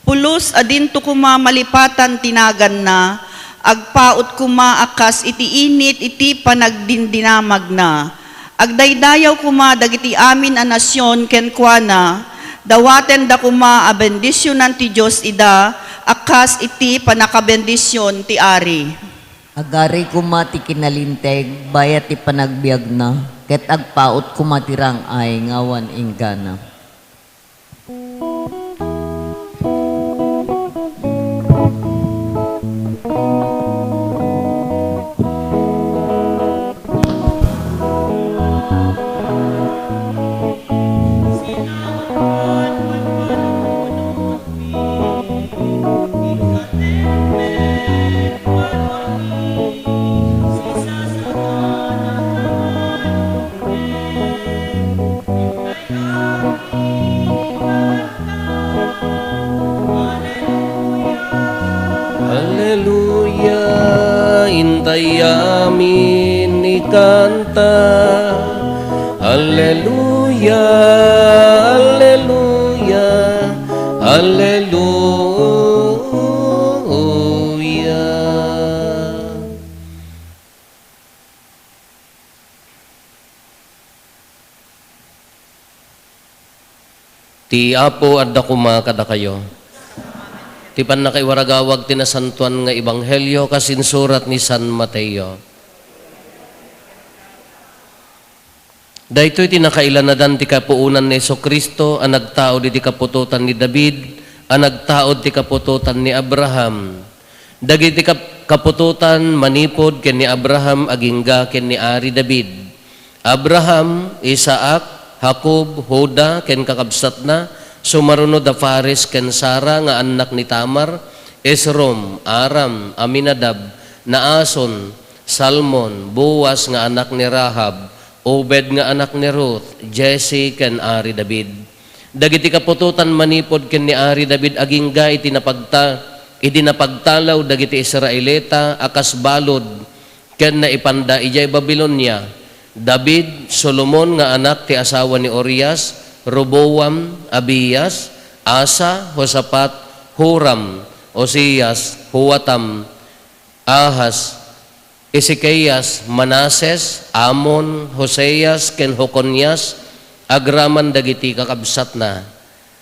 Pulos a dinto koma malipatan ti naganna, agpaut koma a kas iti init iti panagdindinamagna. Agdaydayaw koma dagiti amin a nasion kenkuana, dawatenda koma a bendisionan ti Dios ida a kas iti pannakabendision ti ari. Agari koma ti kinalinteg bayat ti panagbiagna, ket agpaut koma ti rang-ay nga awan inggana. Alleluia, intay amin ikanta. Alleluia, alleluia, alleluia. Ti Apo adda koma kadakayo. Ti pannakaiwaragawag ti nasantoan nga ebanghelio kas insurat ni San Mateo. Daytoy ti nakailanadan ti kapuonan ni Jesu-Cristo a nagtaud iti kaputotan ni David, a nagtaud ti kaputotan ni Abraham. Dagiti kap-, kaputotan manipud ken ni Abraham agingga ken ni Ari David. Abraham, Isaac, Jacob, Juda, ken kakabsatna, sumaruno da Fares ken Sara nga annak ni Tamar, Esrom, Aram, Aminadab, Naason, Salmon, Boaz nga anak ni Rahab, Obed nga anak ni Ruth, Jesse, ken Ari David. Dagiti kaputotan manipud ken ni Ari David agingga iti napagta-, idi napagtalaw dagiti Israelita a kas balud ken naipanda idiay Babilonia. David, Solomon nga anak ti asawa ni Urias, Roboam, Abias, Asa, Josafat, Joram, Uzias, Joatam, Ahaz, Ezekias, Manases, Amon, Hoseas, ken Jeconias, agraman dagiti kakabsatna.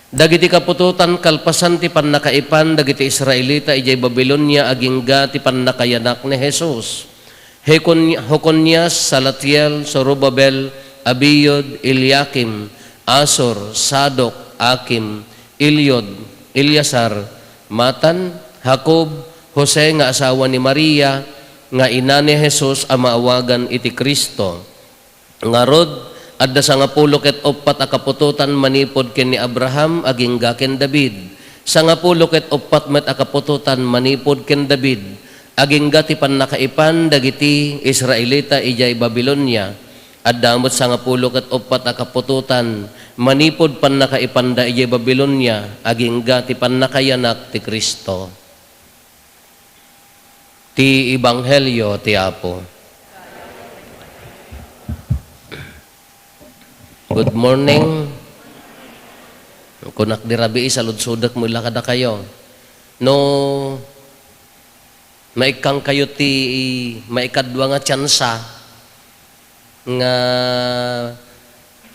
Dagiti kaputotan kalpasan ti pannakaipan dagiti Israelita idiay Babilonia agingga ti pannakayanak ni Jesus. Jecon-, Jeconias, Salatiel, Zorobabel, Abiud, Eliakim, Azor, Sadoc, Akim, Eliud, Eleazar, Matan, Jacob, Jose nga asawa ni Maria, nga ina ni Jesus a maawagan iti Cristo. Ngarud, adda sangapulo ket uppat a kaputotan manipud ken ni Abraham agingga ken David. Sangapulo ket uppat met a kaputotan manipud ken David. Agingga ti pannakaipan dagiti Israelita idiay Babilonia. Adda met sangapulo ket uppat a kaputotan manipud pannakaipanda idiay Babilonia, agingga ti pannakayanak ti Cristo. Ti Ebanghelio ti Apo. Good morning. Kunak di rabii, saludsodek met la kadakayo. No maikkangkayo ti maikadua nga tiansa nga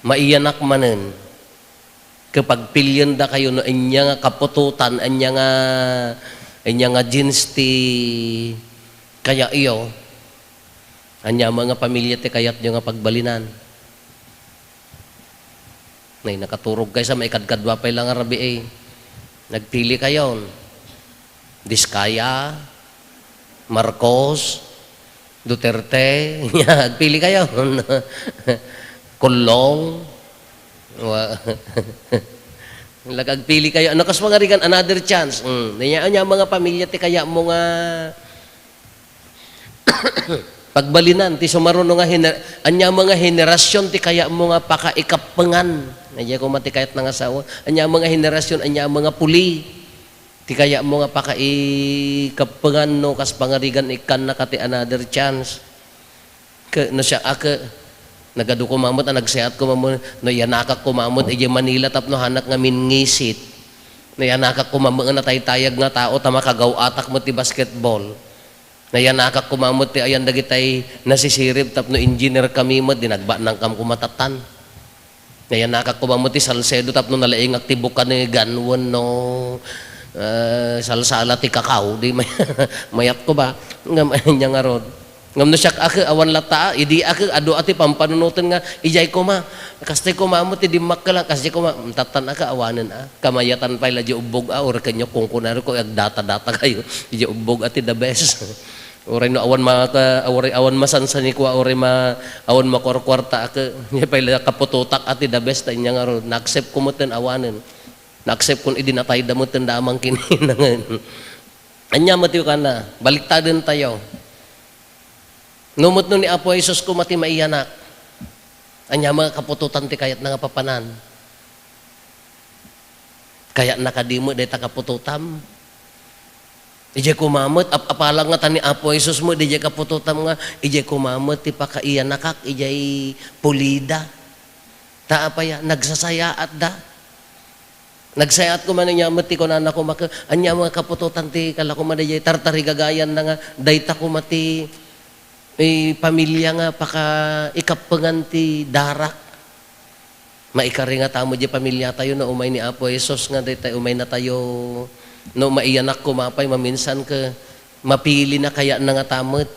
maiyanak manen, ket pagpiliendakayo no ania nga kaputotan, ania nga, ania nga genes ti kayatyo, ania met nga pamilia ti kayatyo nga pagbalinan? Nay, nakaturog kayo sa maikadkadua pay la nga rabii. Nagpili kayon. Diskaya, Marcos, Duterte. Agpili kayon. Kulong. Wa-, Lagagpili kayo. Ano kas pangarigan? Another chance. Mm. Ania, ania mga pamilya ti kayatmo nga pagbalinan ti sumaruno nga gener-, ania mga henerasyon ti kayatmo nga pakaikappengan? Ania koma ti kayatna nga asawa? Ania mga henerasyon, ania mga puli ti kayatmo nga pakaikappengan no kas pangarigan ikkannaka ti another chance? Ke-, no siak, a, ke-, nagadu koma met a nagsayaat koma met, no iyanakak koma met idiay Manila tapno haanak nga minngisit. No iyanakak koma met nga nataytayag nga tao ta makagaw-atak met ti basketball. Nayanakak koma met ti ayan dagitay nasisirib tapno engineer kami met, di nagbanangkam koma tattan. Nayanakak koma met ti Salcedo tapno nalaingak ti bukanegan wenno, eh, salsala ti kakao, di may-, mayat ko ba? Ngem, ania ngarud. Ngem no siak, a, ke-, awan latta, a, idi, a, ke-, adu a ti pampanunoten nga, idiay koma, kastay koma met ti dimmakkel, a, kastay koma, mm, tattan, a, ke-, awanen, a, kamayatan pay la di ubbog, a, uray kenyo kunkunarko, agdata-data kayo, di ubbog a ti the best. Uray no awan maka-, uray awan masansanikua, uray ma-, awan makuarkuarta, a, ke-, nia pay la kaputotak a ti the best, ta ania ngarud, na-accept ko met ten awanen. Na-accept kon idi natayda met ten damang kinina ngen. Ania met ti kana, baliktaden tayo. No met no ni Apo Jesus koma ti maiyanak, ania mga kaputotan ti kayatna nga papanan? Kayatna kadi met dayta kaputotam? Idiay koma met, ap-, apala nga ta ni Apo Jesus met, idiay kaputotam nga, idiay koma met ti pakaiyanakak, idiay pulida. Ta apaya, nagsasayaatda. Nagsayaat koma nia met ti kunana koma ke-, ania mga kaputotan ti kala koma daydiay tartarigagayanna nga dayta koma ti, eh, pamilia nga pakaikappengan ti darak. Maikari nga tamo diay pamiliatayo no umay ni Apo Jesus nga daytay umaynatayo, no maiyanak koma pay maminsan ke-, mapili na kayatna nga ta met.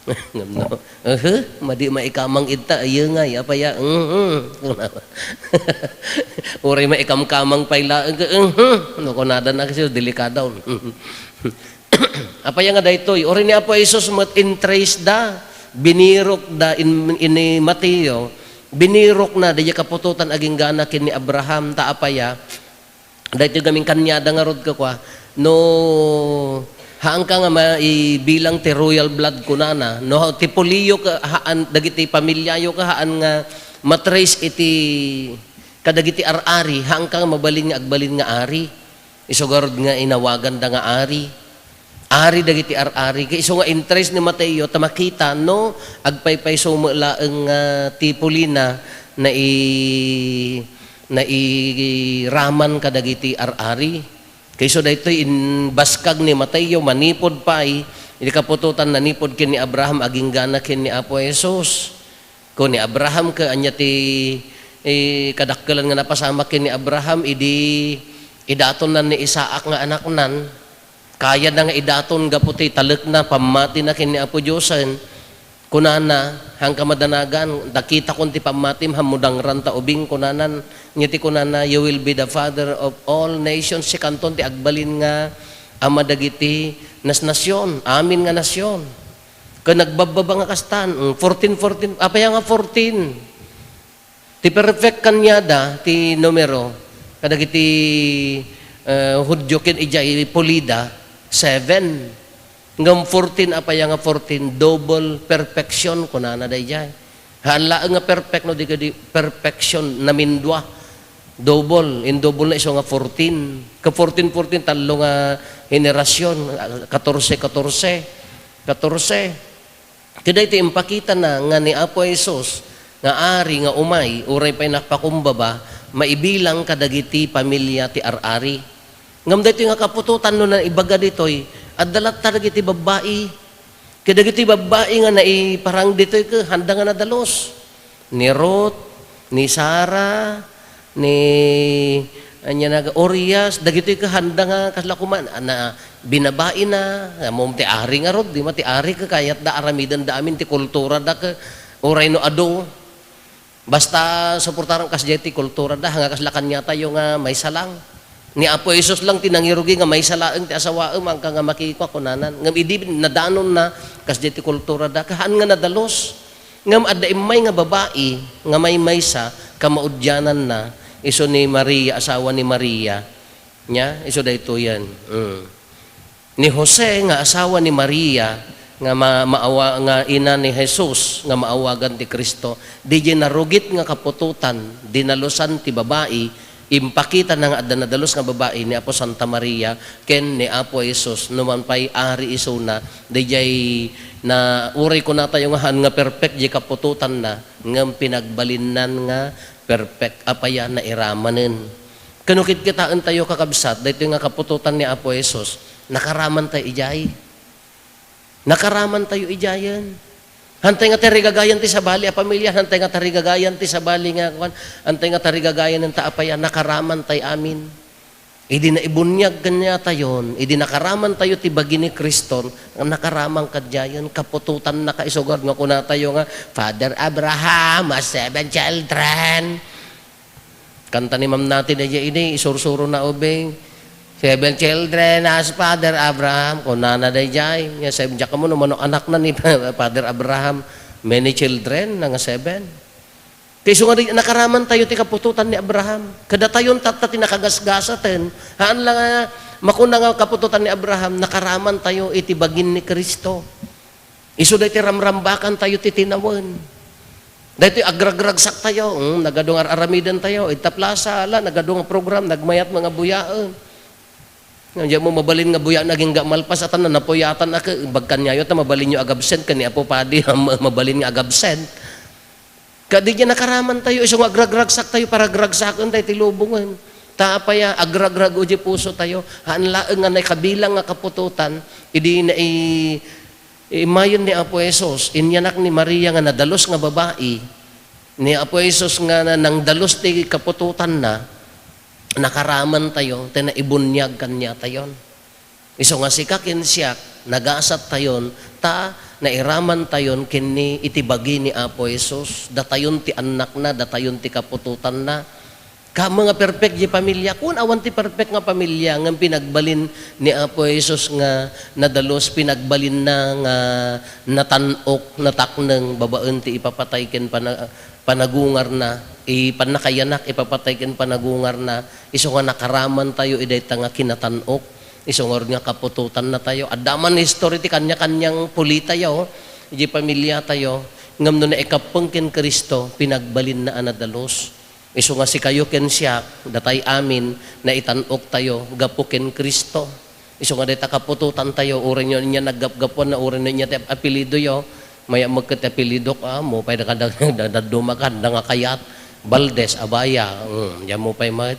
Ngem no, "Ehe, madi maikamang ita, ayengay, apaya?" "Mhm." Uray maikamkamang pay laeng, "Mhm." No, kunada na kasi, delikado. Apaya nga daytoy, uray ni Apo Jesus met, intrace da, binirok da in, in ni Mateo, binirok na, daydiay kaputotan agingga na ken ni Abraham, ta apaya, Daytoy gamin kaniada ngarud, kakua, no haanka nga maibilang ti royal blood kunana, no ti puliyo ka, haan dagiti pamiliayo ka, haan nga matrace iti kadagiti ar-ari, haanka nga mabalin nga agbalin nga ari. Isu garud nga inawaganda nga ari. Ari dagiti ar-ari. Kay isu nga interest ni Mateo ta makita no agpaypayso met laeng nga ti pulina nai-, nairaman kadagiti ar-ari. Kay isu daytoy imbaskag ni Mateo manipud pay iti kaputotan nanipud ken ni Abraham agingga na ken ni Apo Jesus. Kun ni Abraham, ket ania ti, eh, kadakkelan nga napasamak ken ni Abraham idi idatonnan ni Isaac nga anaknan? Kayana nga idaton gapu ti talekna, pammatina ken ni Apo Diosen. Kunana, "Haanka madanagan, ta kitakon ti pammatim, hammo dangranta ubing," kunanan. Nia ti kunana, "You will be the father of all nations." Sikanton ti agbalin nga ama dagiti nasnasion, amin nga nasion. Ken nagbabbaba nga kastan, mm, fourteen, fourteen, apay nga fourteen? Ti perfect kaniada ti numero kadagiti, eh, Judio ken idiay pulida, seven. Ngem fourteen, apay nga fourteen? Double perfection, kunana daydiay. Haan laeng nga perfect no di kadi perfection namindua. Double, in double na isu nga fourteen. Ka fourteen, fourteen, tallo nga henerasyon, katorse, katorse. Katorse. Ket daytoy impakitana nga ni Apo Jesus nga ari nga umay, uray pay napakumbaba, maibilang kadagiti pamilia ti ar-ari. Ngem daytoy nga kaputotan no naibaga ditoy, adda latta dagiti babbai. Kadagiti babbai nga naiparang ditoy ket handa nga nadalus. Ni Ruth, ni Sara, ni, ania na, Urias, dagitoy ket handa nga kasla koma, na binabaina, ammom ti ari ngarud, di ma ti ari ket kayatda aramidenda amin ti kulturada ket uray no adu. Basta suportaram kasdiay ti kulturada, nga kasla kaniatayo nga maysa lang. Ni Apo Jesus lang ti nangirugi nga maysa laeng ti asawaem, angka nga makikua, kunanan. Ngem idi nadanonna, kasdiay ti kulturada, haan nga nadalus. Ngem adda immay nga babai nga maymaysa, kamaudiananna, isu ni Maria, asawa ni Maria. Nia, isu daytoyen. Mm. Ni Jose nga asawa ni Maria, nga ma-, maawa-, nga ina ni Jesus, nga maawagan ti Cristo, didiay narugit nga kaputotan, dinalusan ti babai, impakitana nga adda nadalus nga babai ni Apo Santa Maria ken ni Apo Jesus, numan pay ari isuna, didiay na uray kunatayo nga haan nga perfect diay kaputotanna, ngem pinagbalinnan nga perfect. Apay a nairamanen? Ken no kitkitaentayo, kakabsat, daytoy nga kaputotan ni Apo Jesus, nakaramantayo idiay. Nakaramantayo idiayen. Hantay nga tarigagayan ti sabali a pamilia, hantay nga tarigagayan ti sabali nga kuan, hantay nga tarigagayan ta apay a nakaramantay amin. Idi naibuniag kaniatayon, idi nakaramantayo ti bagi ni Cristo, nakaraman kadiayen, kaputotannaka isu ngarud nga kunatayo nga, "Father Abraham has seven children." Kanta ni Ma'am Nati daydiay idi, isursurona ubing, "Seven children has Father Abraham." Kunana daydiay, nia, "Seven, diak ammo no mano anakna ni Father Abraham. Many children na nga seven." Kaisu nga di, nakaramantayo ti kaputotan ni Abraham. Kadatayon tatta ti nakagasgasaten. Haan la nga makuna nga kaputotan ni Abraham, nakaramantayo iti bagin ni Cristo. Isu daytoy ramrambakantayo ti tinawen. Daytoy agragragsaktayo, mm, nagadu nga ar-aramidentayo. Ita plaza, ala, nagadu nga program, nagmayat nga buyaen. Diak ammo mabalin nga buyaen agingga malpas, atan na napuyatan a ket, bagkanyayo ta mabalinyo agabsent ken ni Apo Padi, mabalin nga agabsent. Kadi diay nakaramantayo, isu nga agragragsaktayo, paragragsaken tayo ti lubongen. Ta apay a, agragrago diay pusotayo. Haan laeng nga nakabilang nga kaputotan, idi nai-, imayen ni Apo Jesus, inyanak ni Maria nga nadalus nga babai, ni Apo Jesus nga na-, nangdalus ti kaputotanna, nakaramantayo, ta naibuniag kaniatayon. Isu nga sika ken siak, nagasattayon, ta nairamantayon ken ni iti bagi ni Apo Jesus. Datayon ti annakna, datayon ti kaputotanna. Kamo nga perfect diay pamilia, kun awan ti perfect nga pamilia, ngem pinagbalin ni Apo Jesus nga nadalus, pinagbalinna nga natan-ok, natakneng, babaen ti ipapatay ken pana-, panagungarna, i-, pannakayanak, ipapatay ken panagungarna. Isu nga nakaramantayo iti dayta nga kinatan-ok. Isu ngarud nga kaputotannatayo. Adda man history ti kaniakaniang pulitayo, iti pamiliatayo, ngem no naikappeng ken Cristo, pinagbalinna a nadalus. Isu nga sikayo ken siak, datay amin, naitan-oktayo gapu ken Cristo. Isu nga dayta kaputotantayo, uray no ania naggapgapuanna, uray no ania ti apelidoyo, mayammek ket ti apelidok, a, ammom pay da-, da-, da-, dadduma ka, anda nga kayat, Valdez, Abaya, mm, diammo pay met.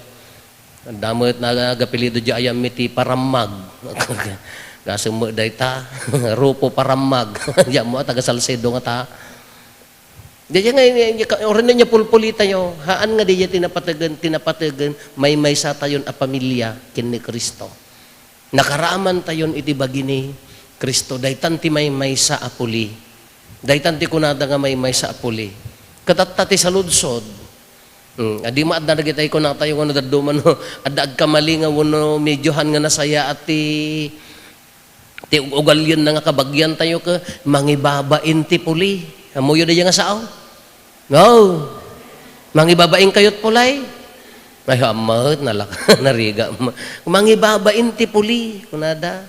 Anda met nagapelido diay ayam iti Parammag. Gasem met dayta, Rufo Parammag. Diammo, taga Salcedo ngata. Diay nga, uray no ania pulpulitayo, haan nga diay ti napategen, ti napategen, maymaysatayon a pamilia ken ni Cristo. Nakaramantayon iti bagi ni Cristo. Daytan ti maymaysa a puli. Daytan ti kunada nga maymaysa a puli. Ket tatta ti saludsod. Hmm, adi maadda dagitay kunatayo nga no dadduma no, adda agkamali nga wenno medyo haan nga nasayaat ti, ti ug-, ugalienna nga kabagiantayo ket mangibabain ti puli. Ammoyo daydiay nga sao? No. Mangibabain kayot pulay? Ay, ammet, nalak-, nariga. Mangibabain ti puli, kunada.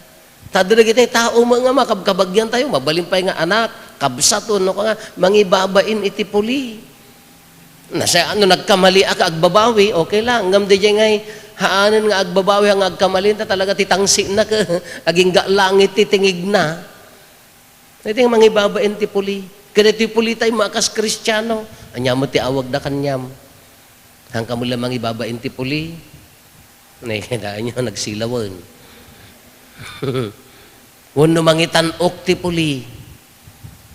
Ta dagiti tao met nga makabkabagyan tayo, mabalin pay nga anak, kabsat, wenno nga mangibabain iti puli. Na, sa, ano, nagkamaliak, agbabawi, okay lang. Ngem diay ngay, haanen nga agbabawi nga agkamali, ta talaga ti tangsinak, agingga langit ti tingigna. Iti nga mangibabain ti puli. Kadagiti puli tayo, mga kas Kristiano. Ania met ti awagda kaniam? Haanka met la mangibabain ti puli. Nakitaenyo, nagsilawen. Wenno mangitan-ok ti puli.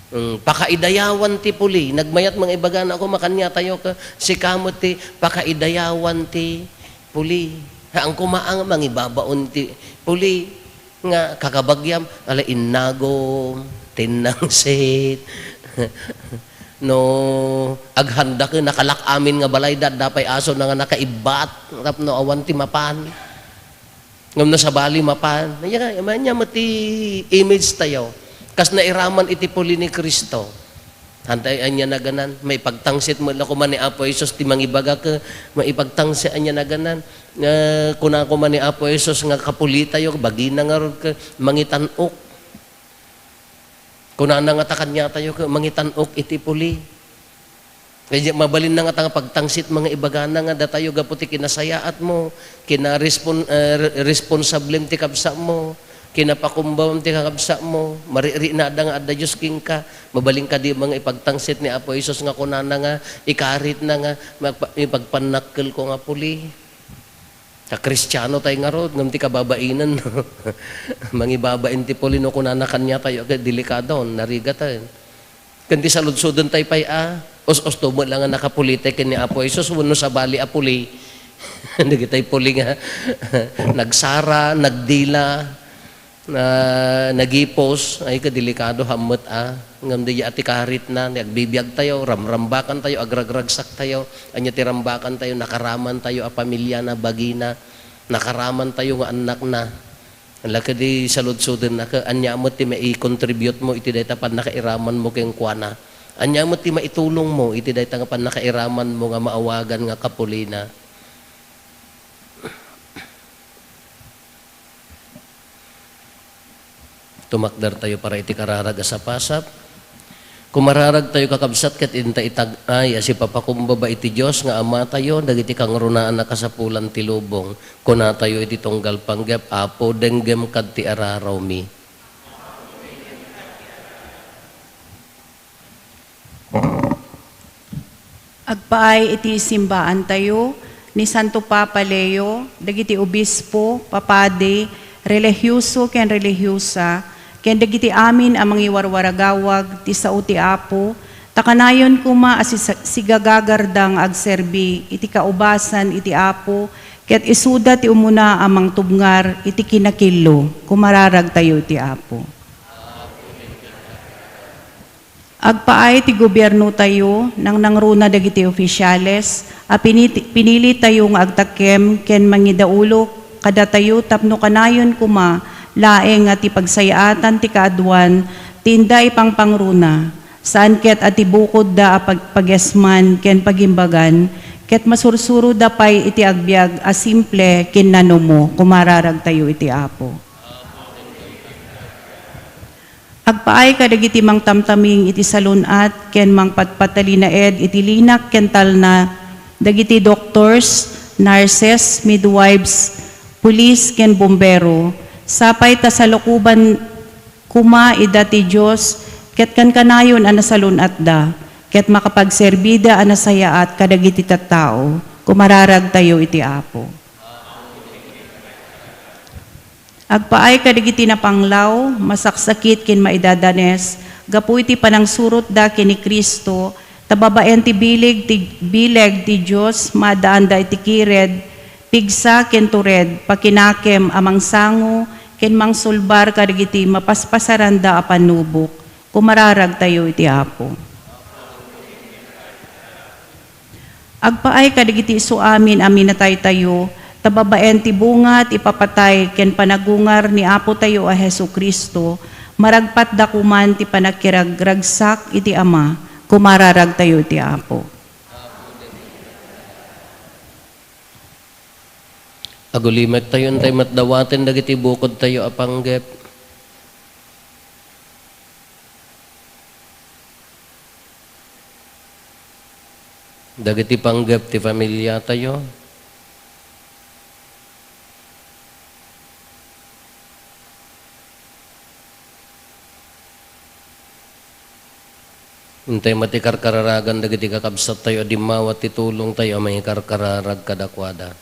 Mm, pakaidayawan ti puli. Nagmayat mga ibagana ako, makaniatayo ka, sika met ti pakaidayawan ti puli. Haan koma nga mangibabain ti puli. Nga kakabagiam, ala, innagom, tinnangsit. No, aghandak, nakalak amin nga balay, da, adda pay asona nga nakaibbat, tapno awan ti mapan. Ngem no sabali, mapan. Ania, ania met ti image tayo. Kas nairaman iti puli ni Cristo. Antay, ania naganan, maipagtangsit met la koma ni Apo Jesus ti mangibaga ket maipagtangsit, ania naganan. Nga kuna koma ni Apo Jesus nga kapuli tayo, bagina ngarud ket mangitan-ok. Kunana nga ta kaniatayo ket mangitan-ok iti puli. Kay mabalinna nga ta nga pagtangsit mga ibagana nga datayo gapu ti kinasayaatmo, kinarespon-, eh, re-, responsablem ti kabsatmo, kinapakumbawam ti kakabsatmo, mariknada nga adda Dios kenka, mabalin kadi mga ipagtangsit ni Apo Jesus nga kunana nga ikaritna nga magpa-, ipagpannakkelko nga puli. Ta Kristiano tayo ngarud, ngem ti kababainen, mangibabain ti puli no kunana kaniatayo ket delikado, narigaten. Ken ti saludsoden tayo pay a, us-usto met la nga nakapuli tayo ken ni Apo Jesus, wenno sabali a puli. Dagitay puli nga nagsara, nagdila, na nagipos, ay, kadelikado, hammet a. Ngem diay a ti karitna, ni agbibiag tayo, ramrambakan tayo, agragragsak tayo, ania ti rambakan tayo, nakaraman tayo a pamiliana, bagina, nakaraman tayo nga annakna. Ala, kadi saludsodenna, ket ania met ti maicontribute mo iti dayta pannakairamanmo kenkuana? Ania met ti maitulongmo iti dayta nga pannakairamanmo nga maawagan nga kapulina? Tumakder tayo para iti kararag a sapasap. Kumararag tayo, kakabsat, ket inta itag-ay a sipapakumbaba iti Dios nga Ama tayo dagiti kangrunaan a kasapulan ti lubong. Kuna tayo iti tunggal panggep, Apo, denggem kad ti ararawmi. Agpaay iti simbaan tayo ni Santo Papa Leo, dagiti obispo, papadi, relihioso ken relihiosa, ken dagiti amin a mangiwarwaragawag ti sao ti Apo, ta kanayon koma a sisa-, sigagagarda nga agserbi iti kaubasan iti Apo, ket isuda ti umuna a mangtubngar iti kinakillo. Kumararag tayo iti Apo. Agpaay ti gobierno tayo, nangnangruna dagiti ofisiales a piniti-, pinili tayo nga agtakem ken mangidaulok kadatayo tapno kanayon koma laeng nga ti pagsayaatan ti kaaduan ti inda ipangpangruna, saan ket a ti bukodda a pag-, pagesman ken pagimbagan, ket masursuroda pay iti agbiag a simple ken nanumo. Kumararag tayo iti Apo. Agpaay kadagiti mangtamtaming iti salun-at ken mangpatpatalinaed iti linak ken talna, dagiti doctors, nurses, midwives, pulis, ken bombero, sapay ta salukoban koma ida ti Dios, ket kankanayon a nasalun-atda, ket makapagserbida a nasayaat kadagiti tattao. Kumararag tayo iti Apo. Agpaay kadagiti napanglaw, masaksakit ken maidadanes gapu iti panangsurotda ken ni Cristo, ta babaen ti bileg ti, bileg ti Dios, maaddaanda iti kired, pigsa ken tured, pakinakem a mangsango ken mangsulbar kadagiti mapaspasaranda a pannubok. Kumararag tayo iti Apo. Agpaay kadagiti isuamin a minataytayo, ta babaen ti bunga ti ipapatay ken panagungar ni Apo tayo a Jesu-Cristo, maragpatda koman ti panakiragragsak iti Ama. Kumararag tayo iti Apo. Agulimek tayo, intay met dawaten dagiti bukod tayo a panggep. Dagiti panggep ti familiatayo. Intay met ti karkararagan dagiti kakabsattayo a dimmawat ti tulongtayo a mangikarkararag kadakuada.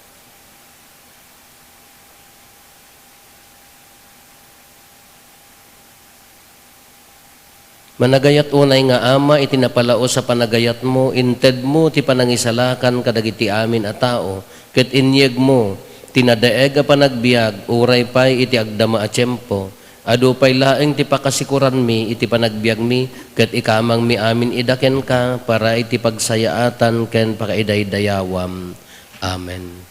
Managayat unay nga Ama, iti napalaos a panagayatmo, intedmo ti panangisalakan kadagiti amin a tao, ket inyegmo ti nadaeg a panagbiag uray pay iti agdama a tiempo. Adu pay laeng ti pakasikoranmi iti panagbiagmi, ket ikamangmi amin ida kenka para iti pagsayaatan ken pakaidaydayawam. Amen.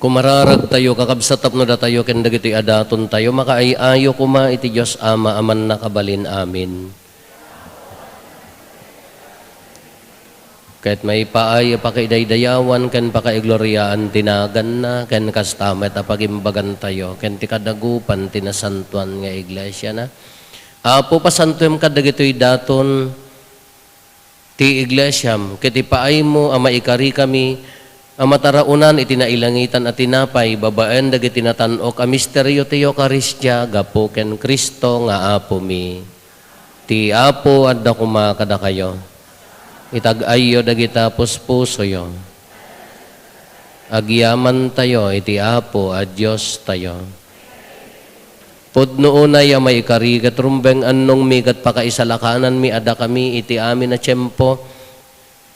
Kumararagtayo, kakabsat, tapno datayo ken dagitoy a datontayo makaay-ayo koma iti Dios Ama a Mannakabalin. Amen. Ket maipaay a pakaidaydayawan ken pakaigloriaan ti naganna, ken kasta met a pagimbagantayo ken ti kadagupan ti nasantoan nga iglesiana. Apo, pasantoem kadagitoy daton ti iglesiam, ket ipaaymo a maikarikami a mataraonan iti nailangitan a tinapay babaen dagiti natan-ok a misterio ti Eukaristia gapu ken Cristo nga Apomi. Ti Apo adda koma kadakayo. Itag-ayyo dagita puspusoyo. Agyamantayo iti Apo a Diostayo. Pudno unay a maikari ket rumbeng annongmi ket pakaisalakananmi a dakami iti amin a tiempo.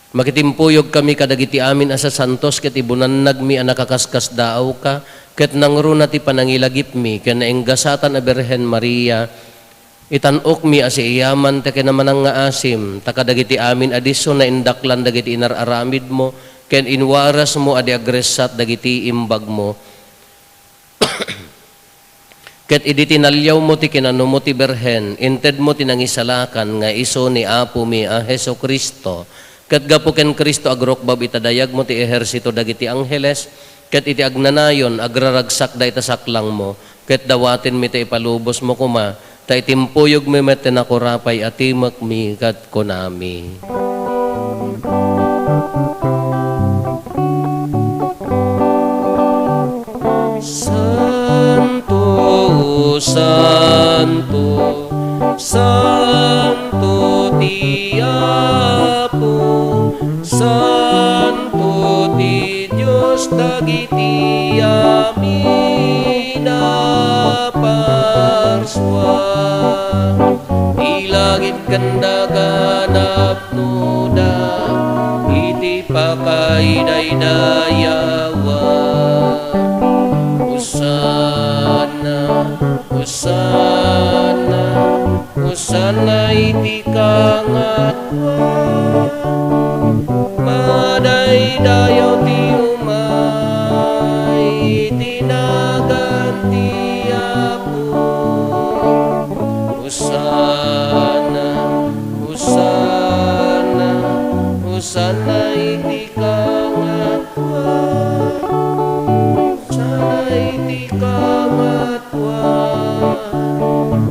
Makitimpuyogkami kadagiti amin a sasantos ket ibunannagmi a nakaskasdaawka, ket nangruna ti panangilagipmi ken naenggasatan a Birhen Maria, itan-okmi a siiyamanta ken a manangngaasim, ta kadagiti amin a disso naindaklan dagiti inar-aramidmo ken inwarasmo a di agressat dagiti imbagmo. Ket idi tinaliawmo ti kinanumo ti Birhen, intedmo ti nangisalakan nga isu ni Apomi a Jesu-Cristo, Ket gapu ken Cristo, agrukbab ita dayagmo ti ehersito dagiti angheles, ket iti agnanayon, agraragsakda ita saklangmo, ket dawatenmi ta ipalubosmo koma, ta itimpuyogmi met ti nakurapay a timekmi ket kunami: Santo, santo, santo ti Apo, santo ti Dios dagiti amin a parsua. Ti langit ken daga napnoda iti pakaidaydayawa. Hosanna, Hosanna, Hosanna iti kangatua. Madaydayaw ti umay iti nagan ti Apo. Hosanna, Hosanna, Hosanna iti kangatua. Hosanna iti kangatua.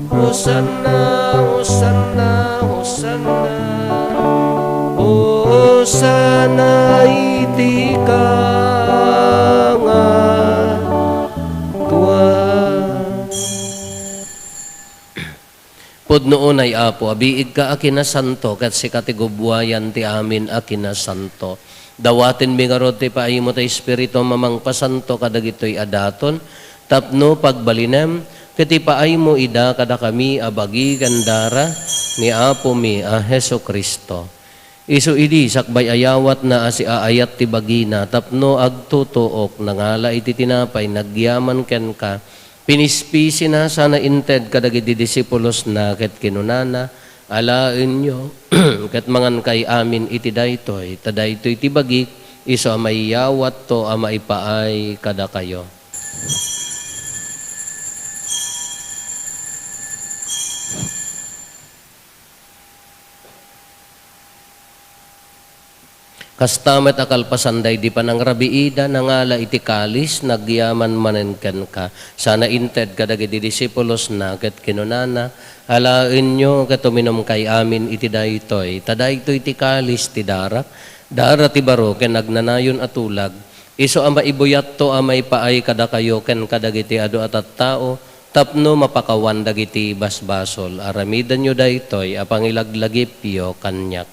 Hosanna, Hosanna, Hosanna. Hosanna iti kangatua. Pudno unay, Apo, a biigka a kinasanto, ket sika ti gubbuayan ti amin a kinasanto. Dawatenmi ngarud ti paaymo ti Espiritu a mamangpasanto kadagitoy a daton, tapno pagbalinem, ket ipaaymo ida kadakami a bagi ken dara ni Apomi a Jesu-Cristo. Isu idi sakbay a yawatna a siaayat ti bagina tapno agtutuok, nangala iti tinapay, nagyaman kenka, pinispisina sana inted kadagiti disipulosna ket kinunana: Alaenyo ket mangankay amin iti daytoy, ta daytoy ti bagik, isu a maiyawatto a maipaay kadakayo. Kasta met a kalpasan daydi panangrabiida, nangala iti kalis, nagyaman manen kenka, sana inted kadagiti disipulosna, ket kinunana: Alaenyo ket uminumkay amin iti daytoy, ta daytoy ti kalis ti darak, dara ti baro ken agnanayon a tulag, isu a maibuyatto a maipaay kadakayo ken kadagiti adu a tattao, tapno mapakawan dagiti basbasol. Aramidenyo daytoy a pangilaglagipyo kaniak.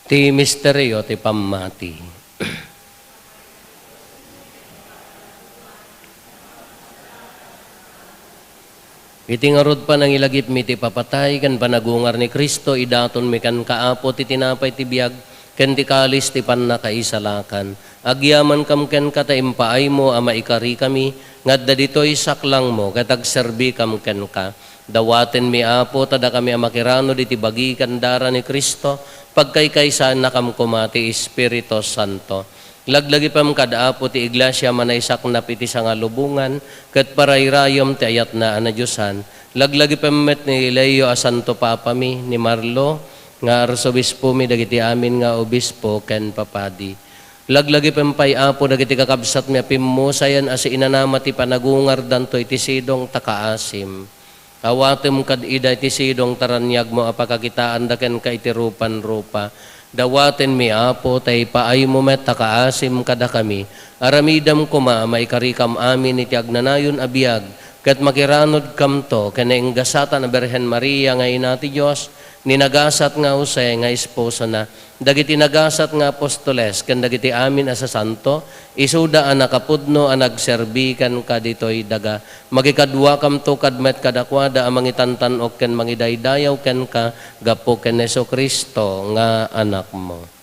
Ti misterio ti pammati. Iti ngarud panangilagipmi ti papatay ken panagungar ni Cristo, idatonmi kenka, Apo, ti tinapay ti biag ken ti kalis ti pannakaisalakan. Agyamankam kenka ta impaaymo a maikarikami nga adda ditoy saklangmo ket agserbikam kenka. Dawatenmi, Apo, ta dakami a makiranod iti bagi ken dara ni Cristo, pagkaykaysannakam koma ti Espiritu Santo. Laglagipem kad Apo ti iglesia a manaisaknap iti sangalubongan, ket parayrayem ti ayatna a nadiosan. Laglagipem met ni Leo a Santo Papami, ni Marlo nga Arsobispomi, dagiti amin nga obispo ken papadi. Laglagipem pay, Apo, dagiti kakabsatmi a pimmusayan a siinanama ti panagungardanto iti sidong ta kaasim. Awatem kad ida iti sidong ta raniagmo a pakakitaanda kenka iti rupan-rupa. Dawatenmi, Apo, ta ipaaymo met ta kaasim kadakami. Aramidem koma a maikarikam amin iti agnanayon a biag, ket makiranodkamto ken nainggasatan a Birhen Maria nga Ina ti Dios, ni nagasat nga Jose nga esposona, dagiti nagasat nga apostoles ken dagiti amin a sasanto, isuda a nakapudno a nagserbi kenka ditoy daga. Makikaduakamto kad met kadakuada a mangitantan-ok ken mangidaydayaw kenka gapu ken Jesu-Cristo nga Anakmo.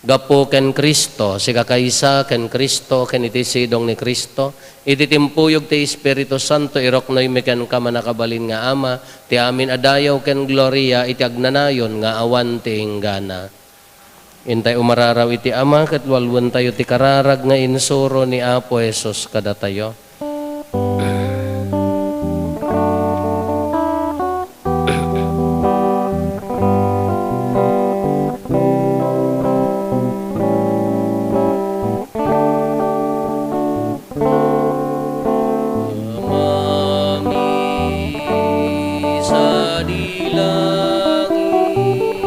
Gapu ken Cristo, sika kaysa ken Cristo, ken iti sidong ni Cristo, iti timpuyog ti Espiritu Santo, iruknoymi kenka, mannakabalin nga Ama, ti amin a dayaw ken gloria iti agnanayon nga awan ti inggana. Intay umararaw iti Ama ket walwentayo ti kararag nga insuro ni Apo Jesus kadatayo. Amami sadi langit,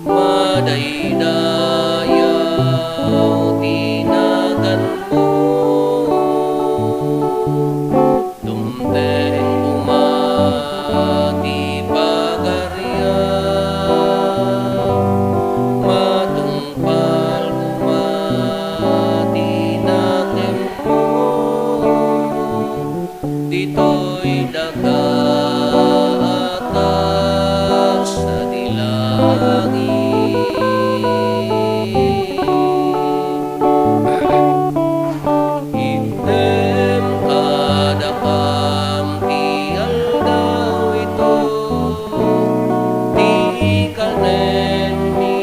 madaydayaw ti naganmo. Dumteng koma ti pagarian, matungpal koma ti nakemmo. Ditoy daga a taas sadi langit. Itnem kadakam ti aldaw ito, ti kanenmi,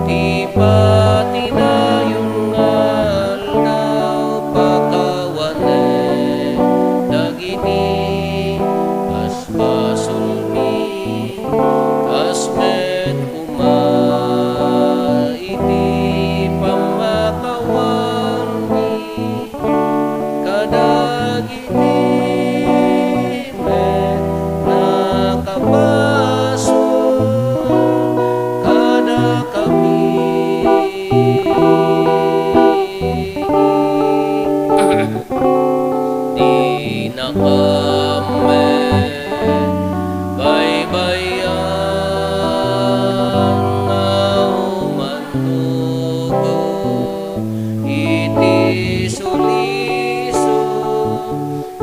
ti patinayon nga aldaw, pakawanem dagiti basbasolmi, kas met koma iti pammakawanmi kadagiti met nakabasol kadakami. Dinakam met baybay-an nga umantudo iti sulisog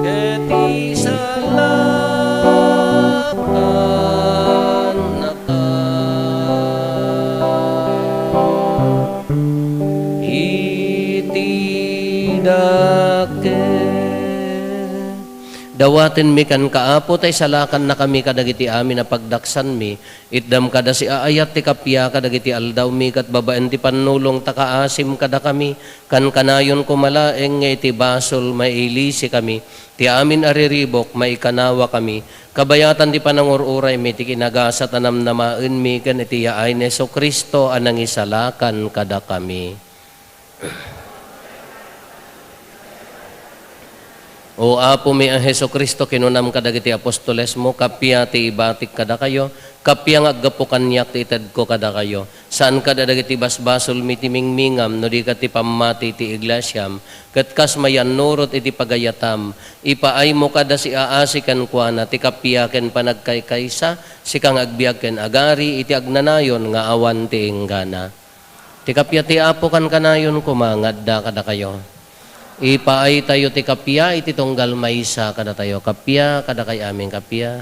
ket isalakannaka iti dakes. Dawatenmi kenka, Apo, ta isalakannakami kadagiti amin a pagdaksanmi. Itdam kada siaayat ti kappia kadagiti aldawmi, ket babaen ti pannulong ta kaasim kadakami, kankanayon koma laeng nga iti basol, mailisikami. Ti amin a riribuk, maikanawakami. Kabayatan ti panangur-uraymi, ti kinagasat a namnamaenmi, ken iti yaay ni Jesu-Cristo a nangisalakan kadakami. O Apomi a Jesu-Cristo, kinunam kadagiti apostolesmo, kappia ti ibatik kadakayo, kappia nga aggapu kaniak ti itedko kadakayo. Saan kada dagiti basbasolmi ti mingmingam, no di ket ti pammati ti iglesiam, ket kas mayannurot iti pagayatam, ipaaymo kada siaasi kenkuana ti kappia ken panagkaykaysa, sika nga agbiag ken agari iti agnanayon nga awan ti inggana. Ti kappia ti Apo kankanayon koma nga adda kadakayo. Ipaaytayo ti kappia iti tunggal maysa kadatayo. Kappia, kadakay amin kappia.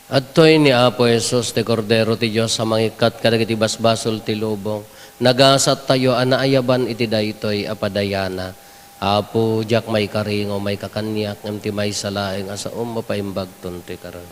Adtoy ni Apo Jesus, ti Kordero ti Dios a mangikkat kadagiti basbasol ti lubong. Nagasattayo a naayaban iti daytoy a padayana. Apo, diak maikaringaw maikakaniak, ngem ti maysa laeng a saom mapaimbagton ti karan.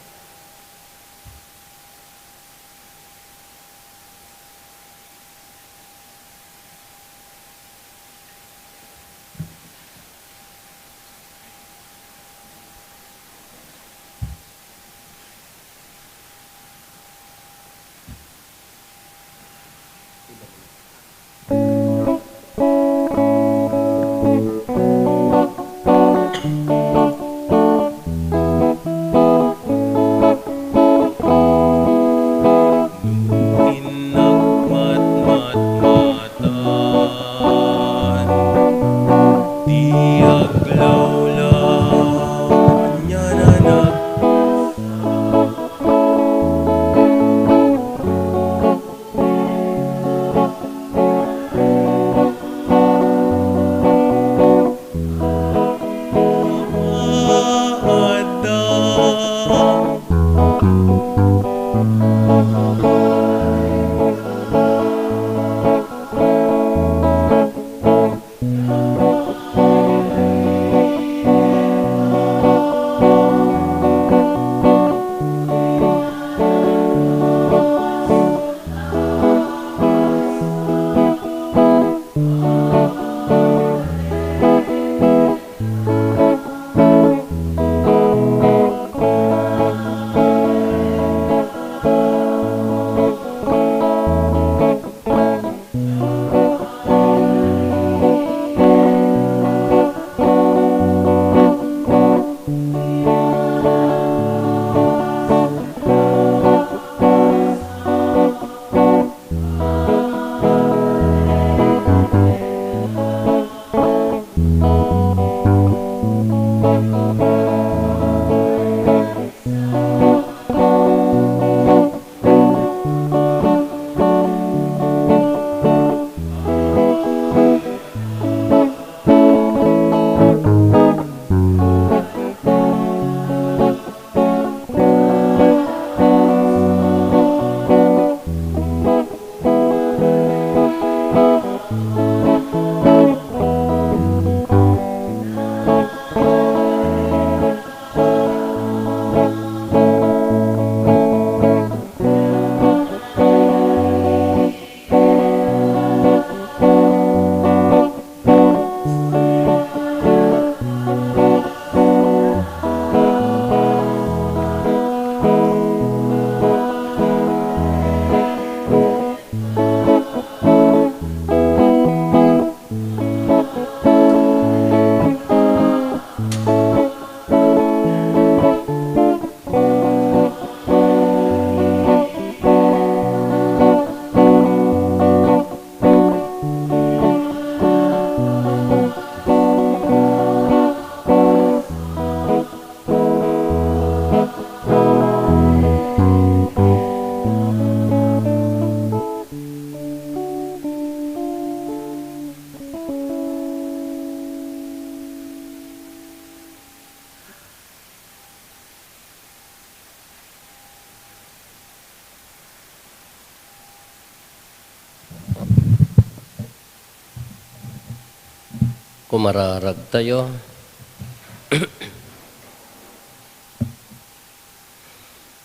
Kumararagtayo.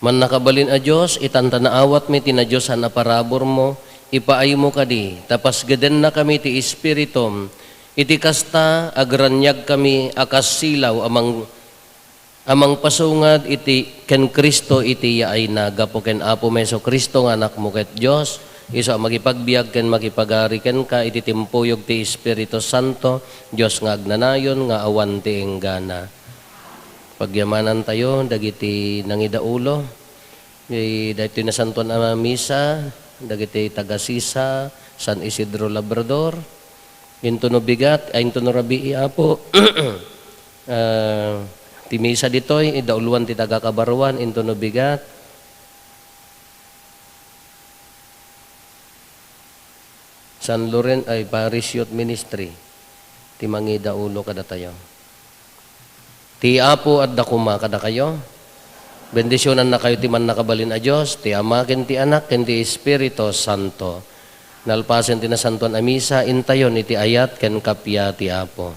Mannakabalin a Dios, itan ta naawatmi ti nadiosan a paraburmo, ipaaymo kadi, ta pasgedennakami ti Espiritum. Iti kasta, agraniagkami a kas silaw a mang-, a mangpasungad iti ken Cristo iti yaayna. Gapu ken Apomi Jesu-Cristo nga Anakmo ket Dios, isu a makipagbiag ken makipagari kenka iti timpuyog ti Espiritu Santo, Dios nga agnanayon nga awan ti inggana. Pagyamanantayo dagiti nangidaulo. Iti daytoy nasantoan a misa, dagiti taga-Sisa, San Isidro Labrador, into no bigat, ay, into no rabii, Apo. Ah, ti misa ditoy, idauloan ti taga-Cabarruan, into no bigat. San Loren-, ay, Parish Youth Ministry, ti mangidaulo kadatayo. Ti Apo adda koma kadakayo. Bendisionannakayo ti Mannakabalin a Dios, ti Ama, ken ti Anak, ken ti Espiritu Santo. Nalpasen ti nasantoan a misa, intayon iti ayat ken kappia ti Apo.